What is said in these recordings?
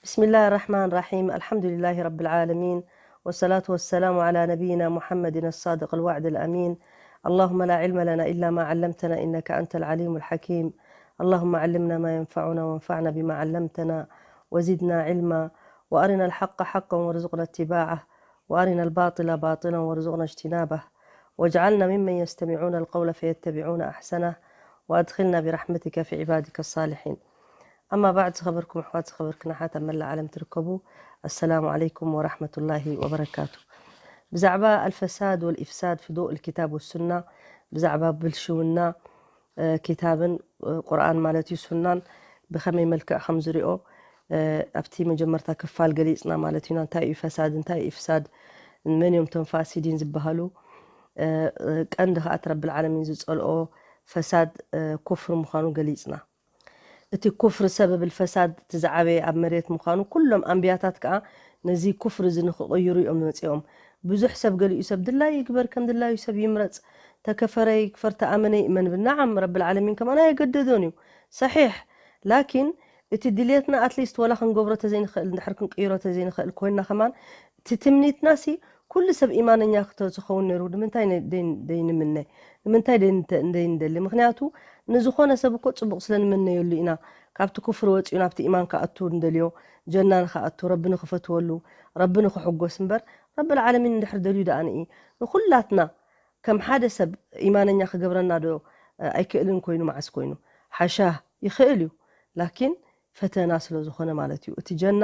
بسم الله الرحمن الرحيم. الحمد لله رب العالمين. والصلاة والسلام على نبينا محمد الصادق الوعد الأمين. اللهم لا علم لنا إلا ما علمتنا إنك أنت العليم الحكيم. اللهم علمنا ما ينفعنا وانفعنا بما علمتنا وزدنا علما وأرنا الحق حقا وارزقنا اتباعه وأرنا الباطل باطلا وارزقنا اجتنابه واجعلنا ممن يستمعون القول فيتبعون أحسنه وأدخلنا برحمتك في عبادك الصالحين. ኣማ ባዕድ፣ ዝኸበርኩም ኣሕዋት፣ ዝኸበርክን ኣሓት ኣብ መላእ ዓለም ትርከቡ፣ ኣሰላሙ ዓለይኩም ወራሕመቱላሂ ወበረካቱ። ብዛዕባ ኣልፈሳድ ወልኢፍሳድ ፊ ዶእ ልኪታብ ወሱና፣ ብዛዕባ ብልሽውና ኪታብን ቁርኣን ማለት እዩ፣ ሱናን ብኸመይ መልክዕ ከም ዝሪኦ ኣብቲ መጀመርታ ክፋል ገሊፅና ማለት ኢና። እንታይ እዩ ፈሳድ፣ እንታይ እዩ ኢፍሳድ፣ መን እዮም እቶም ፋሲዲን ዝበሃሉ፣ ቀንዲ ከዓ እቲ ረብል ዓለሚን ዝፀልኦ ፈሳድ ኩፍር ምዃኑ ገሊፅና። እቲ ኩፍር ሰበብ ልፈሳድ እቲ ዝዓበየ ኣብ መሬት ምዃኑ፣ ኩሎም ኣንብያታት ከዓ ነዚ ኩፍር እዚ ንክቕይሩ እዮም መፂኦም። ብዙሕ ሰብ ገሊኡ ሰብ ድላዩ ይግበር፣ ከም ድላዩ ሰብ ይምረፅ፣ ተከፈረ ይክፈር፣ ተኣመነ ይእመን ብል። ነዓም፣ ረብል ዓለሚን ከማን ኣየገደዶን እዩ። ሰሒሕ። ላኪን እቲ ድልየትና ኣትሊስት ወላ ክንገብሮ ተዘይንኽእል፣ እንድሕር ክንቅይሮ ተዘይንኽእል ኮይንና ከማን፣ እቲ ትምኒትና ሲ ኩሉ ሰብ ኢማነኛ ክተ-፣ ዝኸውን ነይሩ ንምንታይ ነ-፣ ደይ-፣ ደይንምነ? ንምንታይ ደይንተ-፣ ደይንደሊ? ምኽንያቱ ንዝኾነ ሰብ እኮ ጽቡቕ ስለ ንምነየሉ ኢና ካብቲ ኩፍር ወጺኡ ናብቲ ኢማን ክኣቱ እንደልዮ፣ ጀና ንኽኣቱ፣ ረቢ ንኽፈትወሉ፣ ረቢ ንኽሕጎስ እምበር፣ ረብል ዓለሚን እንድሕር ደልዩ ደኣ ንኢ ንኹላትና ከም ሓደ ሰብ ኢማነኛ ክገብረና ዶ ኣይክእልን ኮይኑ? መዓስ ኮይኑ? ሓሻ ይኽእል እዩ። ላኪን ፈተና ስለ ዝኾነ ማለት እዩ። እቲ ጀና፣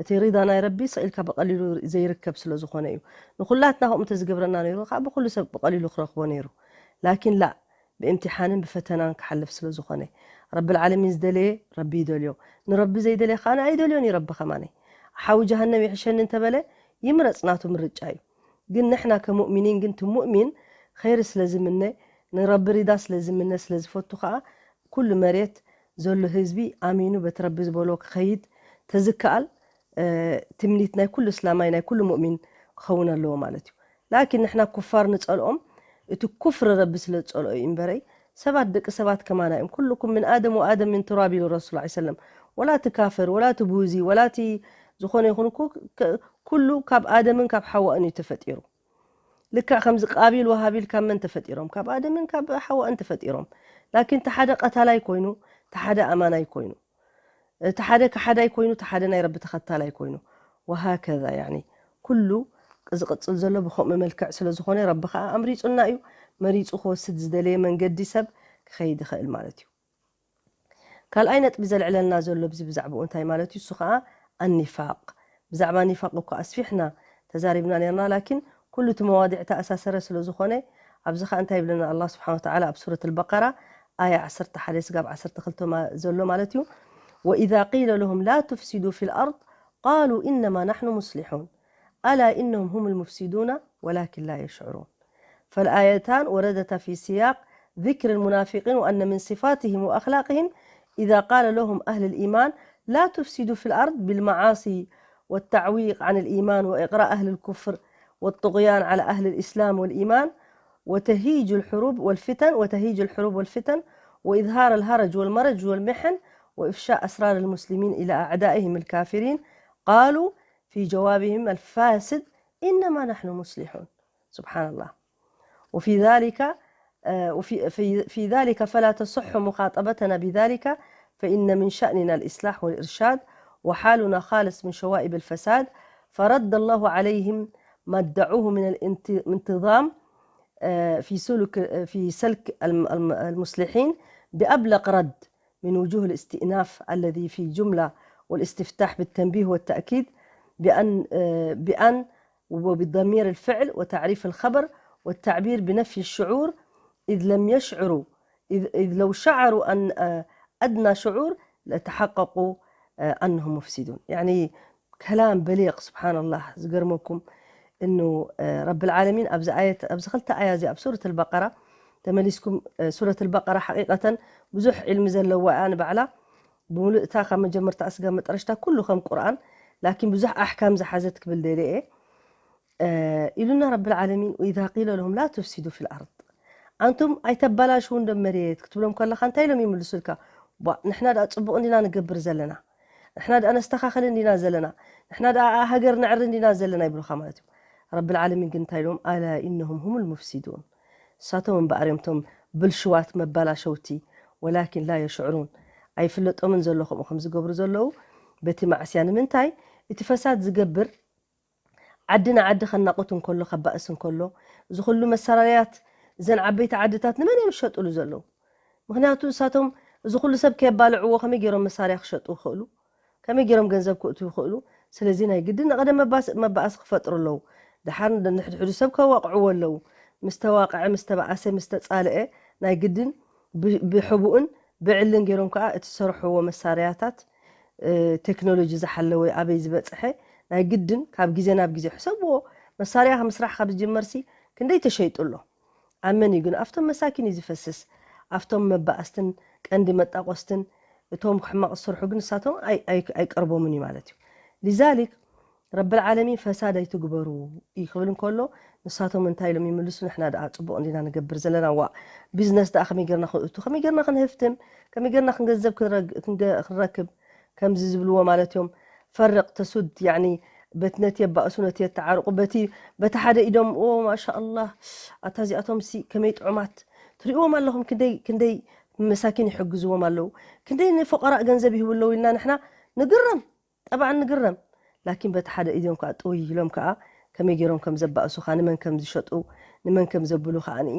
እቲ ሪዳ ናይ ረቢ ስቕ ኢልካ ብቐሊሉ ዘይርከብ ስለ ዝኾነ እዩ። ንኹላትና ከምኡ እንተዝገብረና ነይሩ፣ ከዓ ብኹሉ ሰብ ብቐሊሉ ክረኽቦ ነይሩ። ላኪን ላእ፣ ብእምትሓንን ብፈተናን ክሓልፍ ስለ ዝኾነ፣ ረብል ዓለሚን ዝደለየ ረቢ ይደልዮ፣ ንረቢ ዘይደለየ ከዓ ኣይደልዮን እዩ ረቢ ከማነይ። ሓዊ ጀሃነም ይሕሸኒ እንተበለ፣ ይምረጽ፣ ናቱ ምርጫ እዩ። ግን ንሕና ከሙእሚኒን ግን፣ እቲ ሙእሚን ኸይሪ ስለ ዝምነ፣ ንረቢ ሪዳ ስለ ዝምነ፣ ስለ ዝፈቱ ከዓ፣ ኩሉ መሬት ዘሎ ህዝቢ ኣሚኑ በቲ ረቢ ዝበሎ ክኸይድ ተዝከኣል፣ እ፣ ትምኒት ናይ ኩሉ እስላማይ፣ ናይ ኩሉ ሙእሚን ክኸውን ኣለዎ ማለት እዩ። ላኪን ንሕና ኩፋር ንጸልኦም፣ እቲ ኩፍሪ ረቢ ስለ ዝጸልኦ እዩ እምበረይ፣ ሰባት ደቂ ሰባት ከማና እዮም። ኩልኩም ምን ኣደም ወኣደም ምን ቱራብ ኢሉ ረሱል ዐለይሂ ሰለም። ወላ እቲ ካፍር፣ ወላ እቲ ቡዚ፣ ወላ እቲ ዝኾነ ይኹን እኮ፣ ከ-፣ ኩሉ ካብ ኣደምን ካብ ሓዋእን እዩ ተፈጢሩ። ልክዕ ከምዚ ቃቢል ወሃቢል ካብ መን ተፈጢሮም? ካብ ኣደምን ካብ ሓዋእን ተፈጢሮም። ላኪን እቲ ሓደ ቀታላይ ኮይኑ፣ እቲ ሓደ ኣማናይ ኮይኑ፣ እቲ ሓደ ከሓዳይ ኮይኑ፣ እቲ ሓደ ናይ ረቢ ተኸታላይ ኮይኑ፣ ወሃከዛ፣ ያኒ፣ ኩሉ ዝቕጽል ዘሎ ብኸምኡ መልክዕ ስለ ዝኾነ፣ ረቢ ኸኣ ኣምሪጹና እዩ። መሪጹ ክወስድ ዝደለየ መንገዲ ሰብ ክኸይድ ይኽእል ማለት እዩ። ካልኣይ ነጥቢ ዘልዕለልና ዘሎ ብዚ ብዛዕባኡ እንታይ ማለት እዩ? እሱ ኸኣ ኣኒፋቅ። ብዛዕባ ኒፋቅ እኮ ኣስፊሕና ተዛሪብና ነርና፣ ላኪን ኩሉ እቲ መዋዲዕ ተኣሳሰረ ስለ ዝኾነ፣ ኣብዚ ኸኣ እንታይ ይብለና ኣላህ ስብሓን ወተዓላ ኣብ ሱረት ኣልበቀራ ኣያ ዓሰርተ ሓደ ስጋብ ዓሰርተ ክልተ ማ-፣ ዘሎ ማለት እዩ። ወኢዛ ቂለ ለሁም ላ ቱፍሲዱ ፊል ኣርድ ቃሉ ኢነማ ናሕኑ ሙስሊሑን ኣላ ኢነሁም ሁም ልሙፍሲዱና ወላኪን ላ የሽዑሩን። فالآيتان وردتا في سياق ذكر المنافقين وأن من صفاتهم وأخلاقهم إذا قال لهم أهل الإيمان لا تفسدوا في الأرض بالمعاصي والتعويق عن الإيمان وإغراء أهل الكفر والطغيان على أهل الإسلام والإيمان وتهيج الحروب والفتن، وتهيج الحروب والفتن وإظهار الهرج والمرج والمحن وإفشاء أسرار المسلمين إلى أعدائهم الكافرين، قالوا في جوابهم الفاسد: إنما نحن مصلحون. سبحان الله. وفي ذلك، آه، وفي، في، في ذلك فلا تصح مخاطبتنا بذلك، فإن من شأننا الإصلاح والإرشاد، وحالنا خالص من شوائب الفساد، فرد الله عليهم ما ادعوه من الانت-، الانتظام، آه، في سلك، في سلك الم-، الم-، المصلحين بأبلق رد من وجوه الاستئناف الذي في جملة والاستفتاح بالتنبيه والتأكيد بأن، آه، بأن وبضمير الفعل وتعريف الخبر والتعبير بنفي الشعور، إذ لم يشعروا، إذ، إذ لو شعروا أن، آه، أدنى شعور لتحققوا، آه، أنهم مفسدون. يعني كلام بليغ، سبحان الله، ዝገርመኩም እኑ፣ እ፣ ረብል ዓለሚን ኣብዚ ኣየት፣ ኣብዚ ክልተ ኣያ እዚ ኣብ ሱረት ኣልበቀራ ተመሊስኩም፣ እ፣ ሱረት ኣልበቀራ ሓቂቀተን ብዙሕ ዒልሚ ዘለዋ እያ ንባዕላ። ብምሉእታ ካብ መጀመርታ እስጋብ መጠረሽታ ኩሉ ከም ቁርኣን፣ ላኪን ብዙሕ ኣሕካም ዝሓዘት ክብል ደልየ እየ። እ፣ ኢሉና ረብል ዓለሚን፣ "ወኢዛ ቂለ ለሁም ላ ቱፍሲዱ ፊል ኣርድ፣ ኣንቱም ኣይተባላሽው እንዶ መሬት" ክትብሎም ከለኻ እንታይ ኢሎም ይምልሱልካ? "ቧ፣ ንሕና ደኣ ጽቡቕ እንዲና ንገብር ዘለና፣ ንሕና ደኣ ነስተኻኽል እንዲና ዘለና፣ ንሕና ደኣ ሃገር ነዕሪ እንዲና ዘለና ይብሉኻ ማለት እዩ። ረብል ዓለሚን ግን እንታይ ኢሎም? ኣላ ኢነሁም ሁሙል ሙፍሲዱን፣ ንሳቶም እምበኣር እዮም እቶም ብልሽዋት መባላሸውቲ፣ ወላኪን ላ የሽዑሩን፣ ኣይፍለጦምን ዘሎ ከምኡ ከም ዝገብሩ ዘለዉ በቲ ማዕስያ። ንምንታይ እቲ ፈሳድ ዝገብር ዓዲ ንዓዲ ከናቑት እንከሎ፣ ከባእስ እንከሎ፣ እዚ ኩሉ መሳርያታት እዘን ዓበይቲ ዓድታት ንመን እዮም ዝሸጥሉ ዘለዉ? ምኽንያቱ ንሳቶም እዚ ኩሉ ሰብ ከየባልዕዎ ከመይ ገይሮም መሳርያ ክሸጡ ይኽእሉ? ከመይ ገይሮም ገንዘብ ክእቱ ይኽእሉ? ስለዚ ናይ ግድን ንቐደም መባስ- መባኣሲ ክፈጥሩ ኣለዉ። ደሓር ንሕድሕዱ ሰብ ከዋቕዕዎ ኣለዉ። ምስ ተዋቕዐ፣ ምስ ተባኣሰ፣ ምስ ተጻልአ ናይ ግድን ብ- ብሕቡእን ብዕልን ገይሮም ከኣ እቲ ዝሰርሕዎ መሳርያታት እ፣ ቴክኖሎጂ ዝሓለወ ኣበይ ዝበጽሐ ናይ ግድን ካብ ግዜ ናብ ግዜ ሕሰብዎ። መሳርያ ምስራሕ ካብ ዝጅመርሲ ክንደይ ተሸይጡ ኣሎ። ኣብ መን እዩ ግን? ኣብቶም መሳኪን እዩ ዝፈስስ። ኣብቶም መባኣስትን ቀንዲ መጣቆስትን እቶም ሕማቕ ዝሰርሑ ግን ንሳቶም ኣይ- ኣይ- ኣይቀርቦምን እዩ ማለት እዩ። ሊዛሊክ ረብል ዓለሚን ፈሳድ ኣይትግበሩ እዩ ክብል እንከሎ ንሳቶም እንታይ ኢሎም ይምልሱ? ንሕና ደኣ ጽቡቕ እንዲና ንገብር ዘለና። ዋ ቢዝነስ ደኣ ከመይ ገርና ክንእቱ፣ ከመይ ገርና ክንህፍትም፣ ከመይ ገርና ክንገንዘብ ክንረግ- ክንገ- ክንረክብ ከምዚ ዝብልዎ ማለት እዮም። ፈርቕ ተሱድ ያኒ በቲ ነቲ የባእሱ ነቲ የተዓርቁ በቲ በቲ ሓደ ኢዶም ኦ ማሻ ኣላህ ኣታ እዚኣቶም ሲ ከመይ ጥዑማት ትሪእዎም ኣለኹም ክንደይ ክንደይ መሳኪን ይሕግዝዎም ኣለዉ ክንደይ ንፎቀራእ ገንዘብ ይህቡ ኣለዉ ኢልና ንሕና ንግረም ጠብዓ ንግረም ላኪን በቲ ሓደ ኢዶም ከዓ ጥውይ ኢሎም ከዓ ከመይ ገይሮም ከም ዘባእሱኻ ንመን ከም ዝሸጡ ንመን ከም ዘብሉ ከዓ ንኢ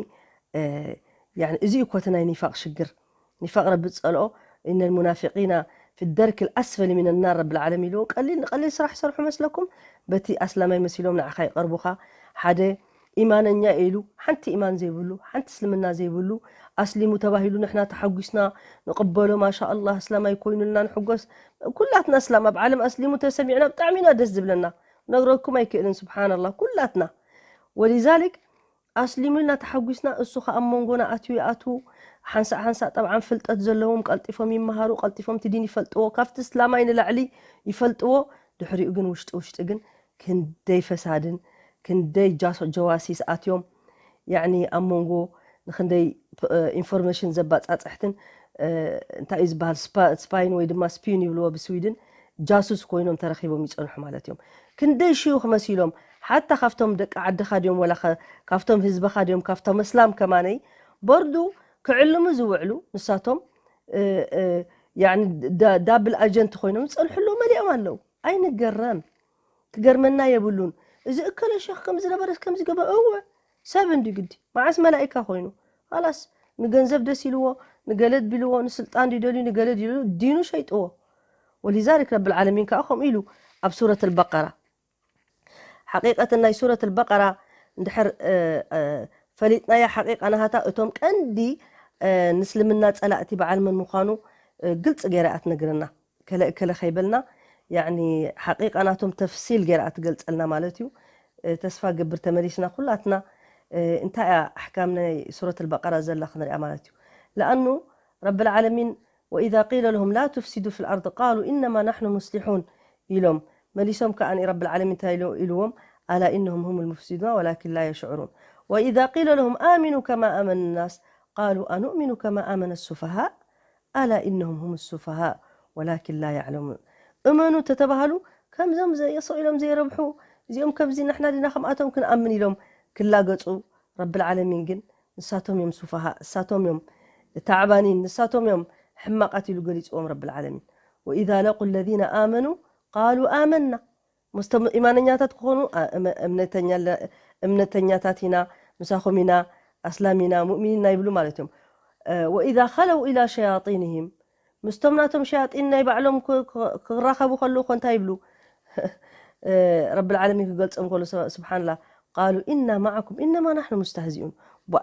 እዚ እኮ እቲ ናይ ኒፋቅ ሽግር ኒፋቅ ረቢ ዝፀልኦ እነ ልሙናፊቂና ፊ ደርክ ልኣስፈሊ ሚን ናር ረቢ ልዓለሚን ኢልዎ ቀሊል ንቀሊል ስራሕ ይሰርሑ መስለኩም በቲ ኣስላማይ መሲሎም ንዓኻ ይቀርቡኻ ሓደ ኢማነኛ ኢሉ ሓንቲ ኢማን ዘይብሉ ሓንቲ እስልምና ዘይብሉ ኣስሊሙ ተባሂሉ ንሕና ተሓጒስና ንቅበሎ ማሻ ኣላህ እስላማይ ኮይኑልና ንሕጎስ ኩላትና እስላም ኣብ ዓለም ኣስሊሙ ተሰሚዕና ብጣዕሚ ኢና ደስ ዝብለና ነግረኩም ኣይክእልን ስብሓን ኣላህ ኩላትና ወሊዛሊክ ኣስሊሙ ኢልና ተሓጒስና እሱ ከኣ ኣብ መንጎና ኣትዩ ይኣትዉ ሓንሳእ ሓንሳእ ጠብዓን ፍልጠት ዘለዎም ቀልጢፎም ይመሃሩ ቀልጢፎም እቲ ዲን ይፈልጥዎ ካብቲ እስላማይ ንላዕሊ ይፈልጥዎ ድሕሪኡ ግን ውሽጢ ውሽጢ ግን ክንደይ ፈሳድን ክንደይ ጃሶ ጀዋሲስ ኣትዮም ያዕኒ ኣብ መንጎ ንክንደይ ኢንፎርሜሽን ዘባጻጽሕትን እንታይ እዩ ዝበሃል ስፓይን ወይ ድማ ስፒን ይብልዎ ብስዊድን ጃሱስ ኮይኖም ተረኺቦም ይጸንሑ ማለት እዮም። ክንደይ ሽዩኽ መሲሎም ሓታ ካብቶም ደቂ ዓድኻ ድዮም ወላ ካብቶም ህዝብኻ ድዮም ካብቶም እስላም ከማነይ በርዱ ክዕልሙ ዝውዕሉ ንሳቶም ያኒ ዳብል ኣጀንት ኮይኖም ዝጸንሑ ኣለዉ መሊኦም ኣለዉ። ኣይንገረም ክገርመና የብሉን። እዚ እከለ ሸኽ ከምዚ ነበረስ ከምዚ ገበ እወ ሰብ እንዲ ግዲ መዓስ መላኢካ ኮይኑ ኻላስ ንገንዘብ ደስ ኢልዎ ንገለ ድቢልዎ ንስልጣን ድደልዩ ንገለ ድሉ ዲኑ ሸይጥዎ ወሊዛሊክ ረብል ዓለሚን ከዓ ከምኡ ኢሉ ኣብ ሱረት ኣልበቀራ ሓቂቀትን ናይ ሱረት ኣልበቀራ እንድሕር ፈሊጥናያ ሓቂቃ ናሃታ እቶም ቀንዲ ንስልምና ፀላእቲ በዓል መን ምዃኑ ግልፂ ገይራ እያ ትነግረና። ከለ እከለ ከይበልና ያኒ ሓቂቃ ናቶም ተፍሲል ገይራ ትገልጸልና ማለት እዩ። ተስፋ ገብር ተመሊስና ኩላትና እንታይ እያ ኣሕካም ናይ ሱረት ኣልበቀራ ዘላ ክንሪኣ ማለት እዩ። ለኣኑ ረብ ልዓለሚን وإذا قيل لهم لا تفسدوا في الأرض قالوا إنما نحن مصلحون ኢሎም መሊሶም ከኣ ረብ ልዓለሚን እንታይ ኢልዎም ኣላ إنهم هم المفسدون ولكن لا يشعرون وإذا قيل لهم آمنوا كما آمن الناس قالوا أنؤمن كما آمن السفهاء ኣላ ኢነሁም ሁም ሱፈሃእ ወላኪን ላ ያዕለሙን። እመኑ እንተተባሃሉ ከምዞም ዘየስቕ ኢሎም ዘይረብሑ እዚኦም ከምዚ ንሕና ዲና ከምኣቶም ክንኣምን ኢሎም ክላገጹ ረቢ ልዓለሚን ግን ንሳቶም እዮም ሱፈሃእ እሳቶም እዮም ታዕባኒን ንሳቶም እዮም ሕማቃት ኢሉ ገሊጽዎም ረቢ ልዓለሚን። ወኢዛ ለቁ ለዚነ ኣመኑ ቃሉ ኣመና ምስቶም ኢማነኛታት ክኾኑ እምነተኛታት ኢና ምሳኹም ኢና ኣስላም ኢና ሙእሚን ኢና ይብሉ ማለት እዮም። ወኢዛ ኸለው ኢላ ሸያጢንህም ምስቶም ናቶም ሸያጢን ናይ ባዕሎም ክራኸቡ ከለዉ ኮ እንታይ ይብሉ? ረቢ ልዓለሚን ክገልጾም ከሎ ስብሓንላ ቃሉ ኢና ማዓኩም ኢነማ ናሕኑ ሙስተህዚኡን።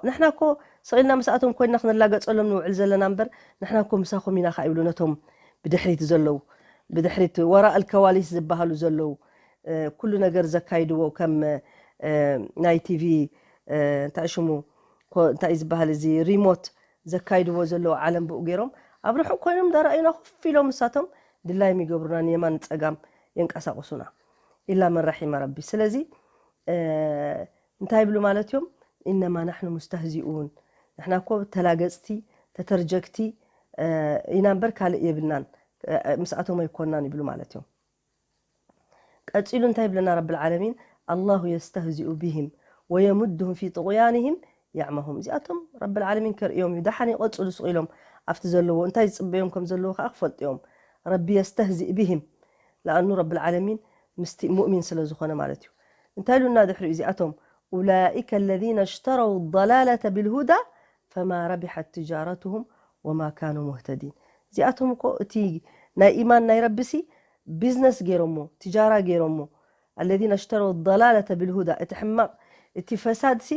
ንሕና እኮ ስቕ ኢልና ምስኣቶም ኮይንና ክነላገጸሎም ንውዕል ዘለና እምበር ንሕና እኮ ምሳኹም ኢና ኸዓ ይብሉ ነቶም ብድሕሪት ዘለዉ ብድሕሪት ወራእ ኣልከዋሊስ ዝበሃሉ ዘለዉ ኩሉ ነገር ዘካይድዎ ከም ናይ ቲቪ እንታይ ሽሙ እንታይ ዝበሃል እዚ ሪሞት ዘካይድዎ ዘለዉ ዓለም ብኡ ገይሮም ኣብ ርሑቕ ኮይኖም ዳረኣዩና ኮፍ ኢሎም ንሳቶም ድላዮም ይገብሩና ንየማን ንፀጋም የንቀሳቕሱና ኢላ መን ረሒመ ረቢ። ስለዚ እንታይ ይብሉ ማለት እዮም? ኢነማ ናሕኑ ሙስተህዚኡን ንሕና እኮ ተላገፅቲ ተተርጀግቲ ኢና እምበር ካልእ የብልናን። ምስኣቶም ኣይኮናን ይብሉ ማለት እዮም። ቀጺሉ እንታይ ይብለና ረብል ዓለሚን? ኣላሁ የስተህዚኡ ቢሂም ወየሙድሁም ፊ ጥቑያንሂም ያዕመሁን። እዚኣቶም ረብል ዓለሚን ከርእዮም እዩ። ደሓን ይቐጽሉ ስቕ ኢሎም ኣብቲ ዘለዎ እንታይ ዝጽበዮም ከም ዘለዎ ከዓ ክፈልጡ እዮም። ረቢ የስተህዚእ ቢሂም፣ ለኣኑ ረብል ዓለሚን ምስቲ ሙእሚን ስለ ዝኾነ ማለት እዩ። እንታይ ኢሉና ድሕሪኡ? እዚኣቶም ኡላኢከ ለዚነ ሽተረው ضላለተ ብልሁዳ ፈማ ረቢሐት ትጃረትሁም ወማ ካኑ ሙህተዲን። እዚኣቶም እኮ እቲ ናይ ኢማን ናይ ረቢሲ ቢዝነስ ገይሮሞ፣ ትጃራ ገይሮሞ። ኣለዚነ ሽተረው ضላለተ ብልሁዳ፣ እቲ ሕማቕ እቲ ፈሳድሲ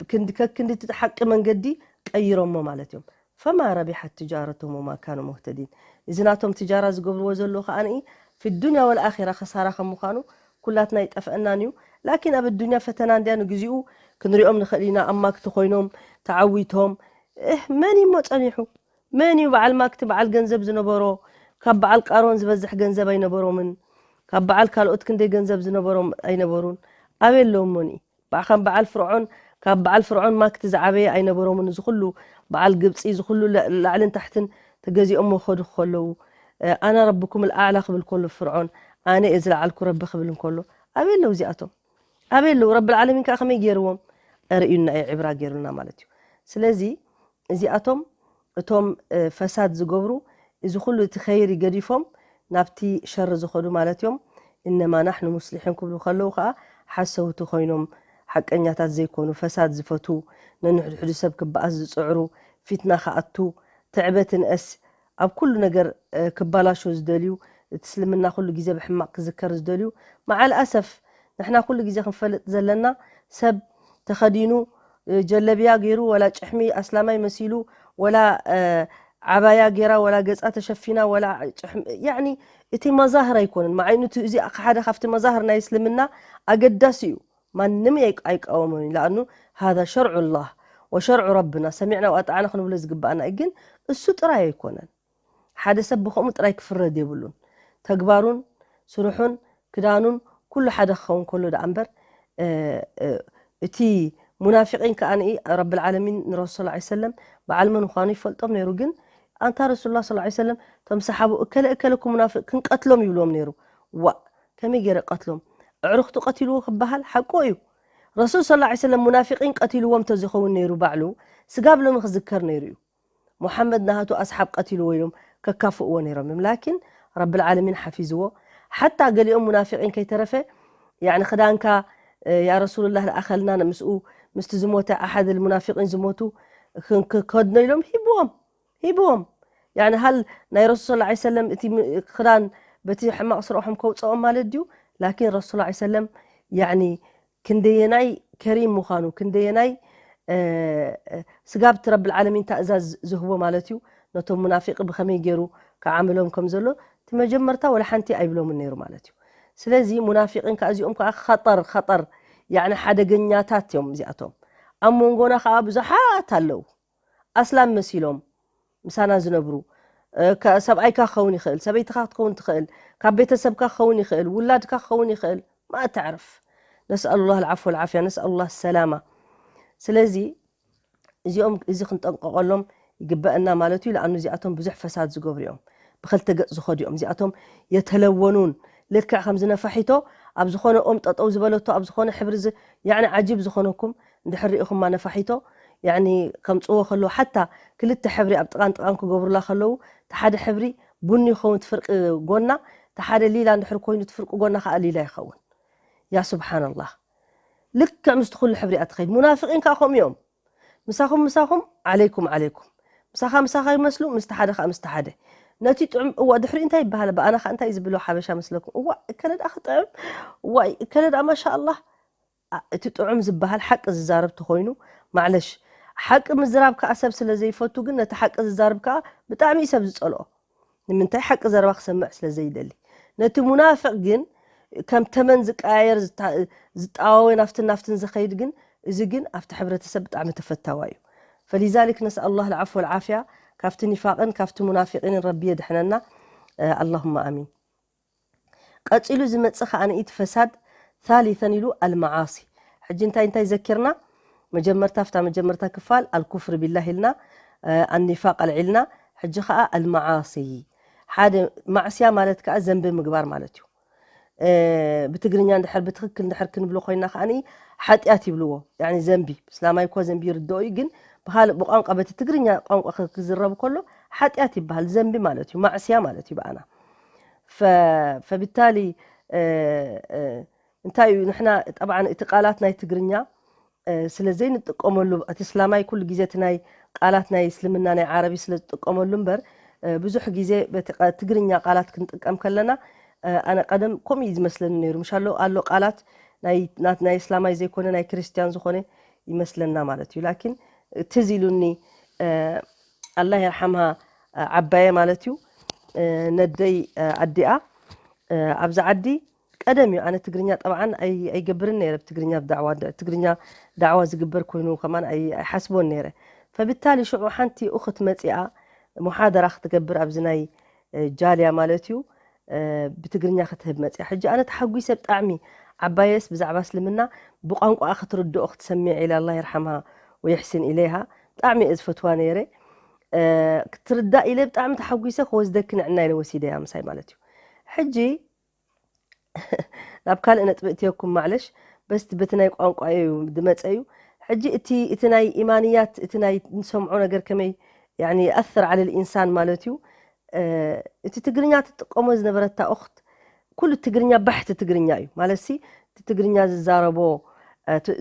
ክንዲ ከክንዲ እቲ ሓቂ መንገዲ ቀይሮሞ ማለት እዮም። ፈማ ረቢሐት ትጃረትሁም ወማ ካኑ ሙህተዲን። እዚ ናቶም ትጃራ ዝገብርዎ ዘለዉ ከኣ ፊ ዱንያ ወልኣኺራ ከሳራ ከም ምዃኑ ኩላትና ይጠፍአናን እዩ። ላኪን ኣብ ዱንያ ፈተና እንድያ፣ ንግዚኡ ክንሪኦም ንኽእል ኢና። ኣብ ማክቲ ኮይኖም ተዓዊቶም፣ እህ፣ መን እዩ እሞ ጸኒሑ? መን እዩ በዓል ማክቲ፣ በዓል ገንዘብ ዝነበሮ? ካብ በዓል ቃሮን ዝበዝሕ ገንዘብ ኣይነበሮምን። ካብ በዓል ካልኦት ክንደይ ገንዘብ ዝነበሮም ኣይነበሩን። ኣበይ ኣለዉ እሞኒ? በዓ-፣ ከም በዓል ፍርዖን፣ ካብ በዓል ፍርዖን ማክቲ ዝዓበየ ኣይነበሮምን። እዚ ኩሉ በዓል ግብጺ፣ እዚ ኩሉ ለ-፣ ላዕልን ታሕትን ተገዚኦሞ ክኸዱ ከለዉ፣ እ፣ ኣነ ረብኩም ኣልኣዕላ ክብል ከሎ ፍርዖን፣ ኣነ እየ ዝለዓልኩ ረቢ ክብል እንከሎ፣ ኣበይ ኣለዉ እዚኣቶም? ኣበይ ኣለዉ? ረብል ዓለሚን ከኣ ከመይ ገይርዎም? ኣርእዩና እዩ፣ ዕብራ ገይሩና ማለት እዩ። ስለዚ እዚኣቶም እቶም፣ እ፣ ፈሳድ ዝገብሩ፣ እዚ ኩሉ እቲ ኸይሪ ገዲፎም ናብቲ ሸር ዝኸዱ ማለት እዮም። እነማ ናሕኑ ሙስሊሑን ክብሉ ከለዉ ከኣ ሓሰውቲ ኮይኖም፣ ሓቀኛታት ዘይኮኑ፣ ፈሳድ ዝፈትዉ፣ ነንሕድሕዱ ሰብ ክበኣስ ዝጽዕሩ፣ ፊትና ክኣቱ፣ ትዕበ ትንእስ፣ ኣብ ኩሉ ነገር፣ እ፣ ክባላሾ ዝደልዩ፣ እቲ እስልምና ኩሉ ግዜ ብሕማቕ ክዝከር ዝደልዩ፣ መዓል ኣሰፍ ንሕና ኩሉ ግዜ ክንፈልጥ ዘለና፣ ሰብ ተኸዲኑ፣ እ፣ ጀለብያ ገይሩ፣ ወላ ጭሕሚ ኣስላማይ መሲሉ፣ ወላ፣ እ፣ ዓባያ ገይራ፣ ወላ ገጻ ተሸፊና፣ ወላ ጭሕሚ፣ ያዕኒ እቲ መዛህር ኣይኮነን። መዓይነቱ እዚ ሓደ ካብቲ መዛህር ናይ እስልምና ኣገዳሲ እዩ። ማንም ኣይ-፣ ኣይቃወሞን እዩ። ለኣኑ ሃዛ ሸርዑ ላህ ወሸርዑ ረብና፣ ሰሚዕና ወኣጣዕና ክንብሎ ዝግባኣና እዩ። ግን እሱ ጥራይ ኣይኮነን። ሓደ ሰብ ብኸምኡ ጥራይ ክፍረድ የብሉን። ተግባሩን ስርሑን ክዳኑን ኩሉ ሓደ ክኸውን ከሎ ደኣ እምበር፣ እ፣ እ፣ እቲ ሙናፊቂን ከኣ ንኢ ረብል ዓለሚን ንረሱል ሰለላሁ ዐለይሂ ወሰለም በዓል መን ምዃኑ ይፈልጦም ነይሩ። ግን ኣንታ ረሱሉላህ ሰለላሁ ዐለይሂ ወሰለም እቶም ሰሓቡ እከለ እከለ እኮ ሙናፊቅ ክንቀትሎም ይብልዎም ነይሩ። ዋእ፣ ከመይ ገይረ ቀትሎም? ኣዕሩኽቱ ቀቲልዎ ክበሃል ሓቁ እዩ። ረሱል ሰለላሁ ዐለይሂ ወሰለም ሙናፊቂን ቀቲልዎም እንተዝኸውን ነይሩ ባዕሉ ስጋብ ሎሚ ክዝከር ነይሩ እዩ። ሙሓመድ ናሃቱ ኣስሓብ ቀቲልዎ ኢሎም ከካፍእዎ ነይሮም እዮም። ላኪን ረብል ዓለሚን ሓፊዝዎ። ሓታ ገሊኦም ሙናፊቂን ከይተረፈ፣ ያዕኒ፣ ክዳንካ፣ እ፣ ያ ረሱሉላህ ለኣኸልና፣ ምስኡ፣ ምስቲ ዝሞተ ኣሓድ ሙናፊቂን ዝሞቱ ክን-፣ ክከድኖ ኢሎም ሂብዎም፣ ሂብዎም። ያዕኒ፣ ሃል ናይ ረሱል ሰለላሁ ዐለይሂ ወሰለም እቲ ም-፣ ክዳን በቲ ሕማቕ ስርሖም ከውፅኦም ማለት ድዩ? ላኪን ረሱል ሰለላሁ ዐለይሂ ወሰለም፣ ያዕኒ፣ ክንደየናይ ከሪም ምዃኑ፣ ክንደየናይ፣ እ፣ እ፣ ስጋብ እቲ ረብል ዓለሚን ታእዛዝ ዝህቦ ማለት እዩ። ነቶም ሙናፊቂ ብኸመይ ገይሩ ክዓምሎም ከም ዘሎ፣ እቲ መጀመርታ ወላ ሓንቲ ኣይብሎምን ነይሩ ማለት እዩ። ስለዚ ሙናፊቂን ከኣ እዚኦም ከኣ ኸጠር፣ ኸጠር፣ ያዕኒ ሓደገኛታት እዮም እዚኣቶም። ኣብ መንጎና ከኣ ብዙሓት ኣለዉ። ኣስላም መሲሎም ምሳና ዝነብሩ፣ እ፣ ከ-፣ ሰብኣይካ ክኸውን ይኽእል፣ ሰበይትኻ ክትከውን ትኽእል፣ ካብ ቤተሰብካ ክኸውን ይኽእል፣ ውላድካ ክኸውን ይኽእል። ማ ተዕርፍ። ነስኣሉላህ ልዓፍ ወልዓፍያ፣ ነስኣሉላህ ሰላማ። ስለዚ እዚኦም፣ እዚ ክንጠንቀቐሎም ይግበአና ማለት እዩ። ለኣኑ እዚኣቶም ብዙሕ ፈሳድ ዝገብሩ እዮም። ብኸልተ ገጽ ዝኸዱ እዮም። እዚኣቶም የተለወኑን ልክዕ ከምዚ ነፋሒቶ ኣብ ዝኾነ ኦም ጠጠው ዝበለቶ፣ ኣብ ዝኾነ ሕብሪ ዝ-፣ ያዕኒ ዓጂብ ዝኾነኩም እንድሕር ርኢኹማ ነፋሒቶ፣ ያዕኒ ከምጽዎ ከለዉ፣ ሓታ ክልተ ሕብሪ ኣብ ጥቓን ጥቓን ክገብሩላ ከለዉ፣ እቲ ሓደ ሕብሪ ቡኒ ይኸውን፣ እቲ ፍርቂ ጎና፣ እቲ ሓደ ሊላ እንድሕር ኮይኑ፣ እቲ ፍርቂ ጎና ከኣ ሊላ ይኸውን። ያ ስብሓንላህ። ልክዕ ምስቲ ኩሉ ሕብሪ እያ ትኸይድ። ሙናፍቂን ከኣ ከምኡ እዮም። ምሳኹም ምሳኹም፣ ዓለይኩም ዓለይኩም። ምሳኻ ምሳኻ ይመስሉ፣ ምስቲ ሓደ ከኣ ምስቲ ሓደ። ነቲ ጥዑም፣ እዋ፣ ድሕሪኡ እንታይ ይበሃል? ብኣና ከኣ እንታይ ዝብሎ ሓበሻ መስለኩም? እዋ፣ እከለ ደኣ ክጥዕም፣ እዋ፣ እከለ ደኣ ማሻኣላህ። ኣ-፣ እቲ ጥዑም ዝበሃል ሓቂ ዝዛረብ ተኾይኑ፣ ማዕለሽ፣ ሓቂ ምዝራብ ከኣ ሰብ ስለ ዘይፈቱ፣ ግን ነቲ ሓቂ ዝዛረብ ከኣ ብጣዕሚ እዩ ሰብ ዝጸልኦ። ንምንታይ? ሓቂ ዘረባ ክሰምዕ ስለ ዘይደሊ። ነቲ ሙናፍቕ ግን ከም ተመን ዝቀያየር፣ ዝታ-፣ ዝጠዋወ ናፍትን ናፍትን ዝኸይድ ግን፣ እዚ ግን ኣብቲ ሕብረተሰብ ብጣዕሚ ተፈታዋይ እዩ። ፈሊዛሊክ ነስኣሉላህ ልዓፍወ ወልዓፍያ፣ ካብቲ ኒፋቕን ካብቲ ሙናፊቒንን ረቢ የድሕነና። እ፣ ኣላሁማ ኣሚን። ቀጺሉ ዝመጽእ ከኣ ንኢቲ ፈሳድ ታሊተን ኢሉ ኣልመዓሲ። ሕጂ እንታይ እንታይ ዘኪርና? መጀመርታ፣ ኣብታ መጀመርታ ክፋል ኣልኩፍር ቢላህ ኢልና፣ እ፣ ኣኒፋቅ ኣልዒልና። ሕጂ ከኣ ኣልመዓሲ። ሓደ ማዕስያ ማለት ከኣ ዘንቢ ምግባር ማለት እዩ። ብትግርኛ እንድሕር ብትኽክል እንድሕር ክንብሎ ኮይና ከዓኒ ሓጢኣት ይብልዎ። ያኒ ዘንቢ፣ እስላማይ እኮ ዘንቢ ይርድኦ እዩ፣ ግን ብኻልእ ብቋንቋ በቲ ትግርኛ ቋንቋ ክዝረብ ከሎ ሓጢኣት ይበሃል። ዘንቢ ማለት እዩ፣ ማዕስያ ማለት እዩ ብኣና። ፈብታሊ እንታይ እዩ ንሕና ጠብዓን እቲ ቃላት ናይ ትግርኛ ስለ ዘይንጥቀመሉ እቲ እስላማይ ኩሉ ግዜ እቲ ናይ ቃላት ናይ እስልምና ናይ ዓረቢ ስለ ዝጥቀመሉ እምበር ብዙሕ ግዜ በቲ ትግርኛ ቃላት ክንጥቀም ከለና ኣነ ቀደም ከምኡ እዩ ዝመስለኒ ነይሩ። ምሻሎ ኣሎ ቃላት ናይ እስላማይ ዘይኮነ ናይ ክርስቲያን ዝኾነ ይመስለና ማለት እዩ። ላኪን ትዝ ኢሉኒ ኣላ የርሓምሃ ዓባየ ማለት እዩ ነደይ ኣዲኣ ኣብዚ ዓዲ ቀደም እዩ ኣነ ትግርኛ ጠብዓን ኣይገብርን ነይረ ብትግርኛ ብዳዕዋ ትግርኛ ዳዕዋ ዝግበር ኮይኑ ከማን ኣይሓስቦን ነይረ። ፈብታሊ ሽዑ ሓንቲ ኡኽት መፂኣ ሙሓደራ ክትገብር ኣብዚ ናይ ጃልያ ማለት እዩ ብትግርኛ ክትህብ መፅያ። ሕጂ ኣነ ተሓጒሰ ብጣዕሚ ዓባየስ ብዛዕባ እስልምና ብቋንቋኣ ክትርድኦ ክትሰሚዕ ኢለ ኣላ ይርሓምሃ ወይሕስን ኢለይሃ ብጣዕሚ እየ ዝፈትዋ ነይረ። ክትርዳእ ኢለ ብጣዕሚ ተሓጒሰ ክወስደኪ ንዕና ኢለ ወሲደያ ምሳይ ማለት እዩ። ሕጂ ናብ ካልእ ነጥቢ እትየኩም ማዕለሽ በስቲ በቲ ናይ ቋንቋ እዩ ዝመፀ እዩ። ሕጂ እቲ እቲ ናይ ኢማንያት እቲ ናይ ንሰምዖ ነገር ከመይ ያኒ የኣስር ዓለ ልኢንሳን ማለት እዩ። እቲ ትግርኛ ትጥቀሞ ዝነበረታ ኡኽት ኩሉ ትግርኛ ባሕቲ ትግርኛ እዩ ማለት ሲ እቲ ትግርኛ ዝዛረቦ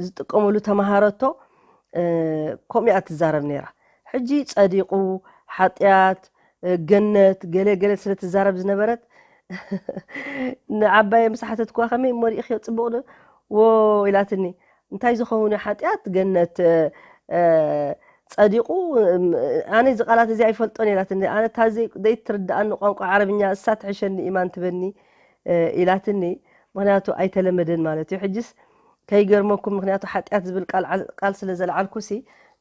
ዝጥቀመሉ ተምሃረቶ ከምኡ እያ ትዛረብ ነይራ። ሕጂ ጸዲቑ ሓጢኣት ገነት ገለ ገለ ስለ ትዛረብ ዝነበረት ንዓባየ ምስ ሓተትኩዋ ከመይ እሞ ርኢኽዮ ጽቡቕ ዶ ዎ ኢላትኒ። እንታይ ዝኸውን እዩ ሓጢኣት ገነት ጸዲቑ ኣነ እዚ ቃላት እዚ ኣይፈልጦን ኢላትኒ። ኣነ እታ ዘይትርድኣኒ ቋንቋ ዓረብኛ እሳ ትሕሸኒ ኢማን ትበኒ ኢላትኒ። ምክንያቱ ኣይተለመደን ማለት እዩ። ሕጅስ ከይገርመኩም ምክንያቱ ሓጢኣት ዝብል ቃል ስለ ዘልዓልኩሲ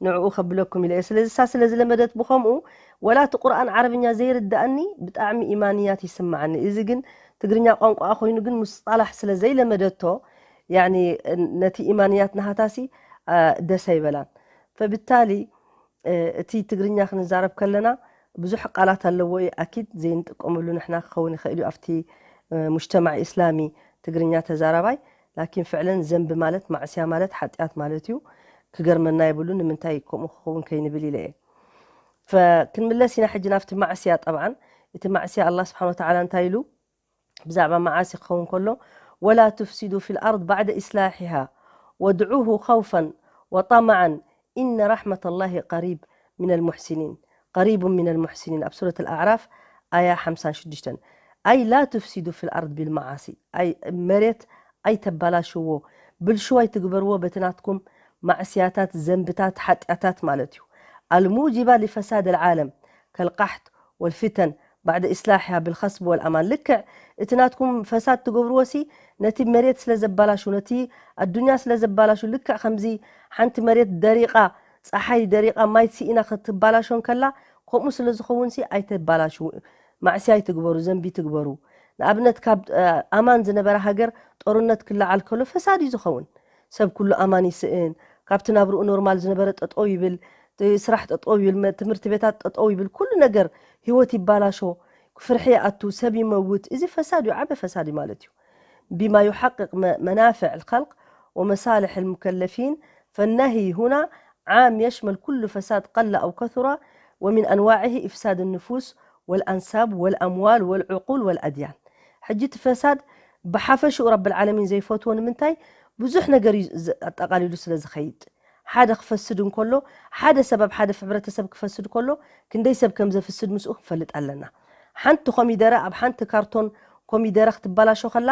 ንዕኡ ከብለኩም ኢለ እየ። ስለዚ እሳ ስለ ዝለመደት ብኸምኡ ወላ እቲ ቁርኣን ዓረብኛ ዘይርድኣኒ ብጣዕሚ ኢማንያት ይስምዓኒ። እዚ ግን ትግርኛ ቋንቋኣ ኮይኑ ግን ሙስጣላሕ ስለ ዘይለመደቶ ያኒ ነቲ ኢማንያት ናሃታሲ ደስ ኣይበላን። ፈብታሊ እቲ ትግርኛ ክንዛረብ ከለና ብዙሕ ቃላት ኣለዎ እዩ ኣኪድ ዘይንጥቀመሉ ንሕና ክኸውን ይኽእል እዩ ኣብቲ ሙጅተማዕ ኢስላሚ ትግርኛ ተዛራባይ ላኪን ፍዕለን ዘንቢ ማለት ማዕስያ ማለት ሓጢኣት ማለት እዩ። ክገርመና የብሉን ንምንታይ ከምኡ ክኸውን ከይንብል ኢለ እየ። ክንምለስ ኢና ሕጂ ናብቲ ማዕስያ ጠብዓን እቲ ማዕስያ ኣላ ስብሓን ወተዓላ እንታይ ኢሉ ብዛዕባ መዓሲ ክኸውን ከሎ ولا تفسدوا في الأرض بعد إصلاحها وادعوه خوفا وطمعا إن رحمة الله قريب من المحسنين قريب من المحسنين ኣብ ሱረት ኣልኣዕራፍ ኣያ ሓምሳን ሽዱሽተን ኣይ لا تفسدوا في الأرض بالمعاصي ኣይ መሬት ኣይተባላሽዎ ብልሽው ኣይትግበርዎ በቲ ናትኩም ማዕስያታት ዘንብታት ሓጢኣታት ማለት እዩ الموجبة لفساد العالم كالقحط والفتن بعد إصلاحها بالخصب والأمان ልክዕ እቲ ናትኩም ፈሳድ ትገብርዎ ሲ ነቲ መሬት ስለ ዘባላሹ ነቲ ኣዱንያ ስለ ዘባላሹ ልክዕ ከምዚ ሓንቲ መሬት ደሪቓ ፀሓይ ደሪቓ ማይ ስኢና ክትባላሾ እንከላ ከምኡ ስለ ዝኸውን ሲ ኣይተባላሽው ማዕስያ ኣይትግበሩ ዘንቢ ትግበሩ ንኣብነት ካብ ኣማን ዝነበረ ሃገር ጦርነት ክለዓል ከሎ ፈሳድ እዩ ዝኸውን ሰብ ኩሉ ኣማን ይስእን ካብቲ ናብርኡ ኖርማል ዝነበረ ጠጠው ይብል ስራሕ ጠጠው ይብል ትምህርቲ ቤታት ጠጠው ይብል ኩሉ ነገር ህይወት ይባላሾ ፍርሒ ይኣቱ ሰብ ይመውት እዚ ፈሳድ እዩ ዓበ ፈሳድ እዩ ማለት እዩ بما يحقق منافع الخلق ومصالح المكلفين فالنهي هنا عام يشمل كل فساد قل أو كثر ومن أنواعه إفساد النفوس والأنساب والأموال والعقول والأديان ሕጂ እቲ ፈሳድ ብሓፈሽኡ ረብል ዓለሚን ዘይፈትዎ ንምንታይ ብዙሕ ነገር እዩ ኣጠቓሊሉ ስለ ዝኸይድ ሓደ ክፈስድ እንከሎ ሓደ ሰብ ኣብ ሓደ ሕብረተሰብ ክፈስድ ከሎ ክንደይ ሰብ ከም ዘፍስድ ምስኡ ክንፈልጥ ኣለና ሓንቲ ኮሚደረ ኣብ ሓንቲ ካርቶን ኮሚደረ ክትባላሾ ከላ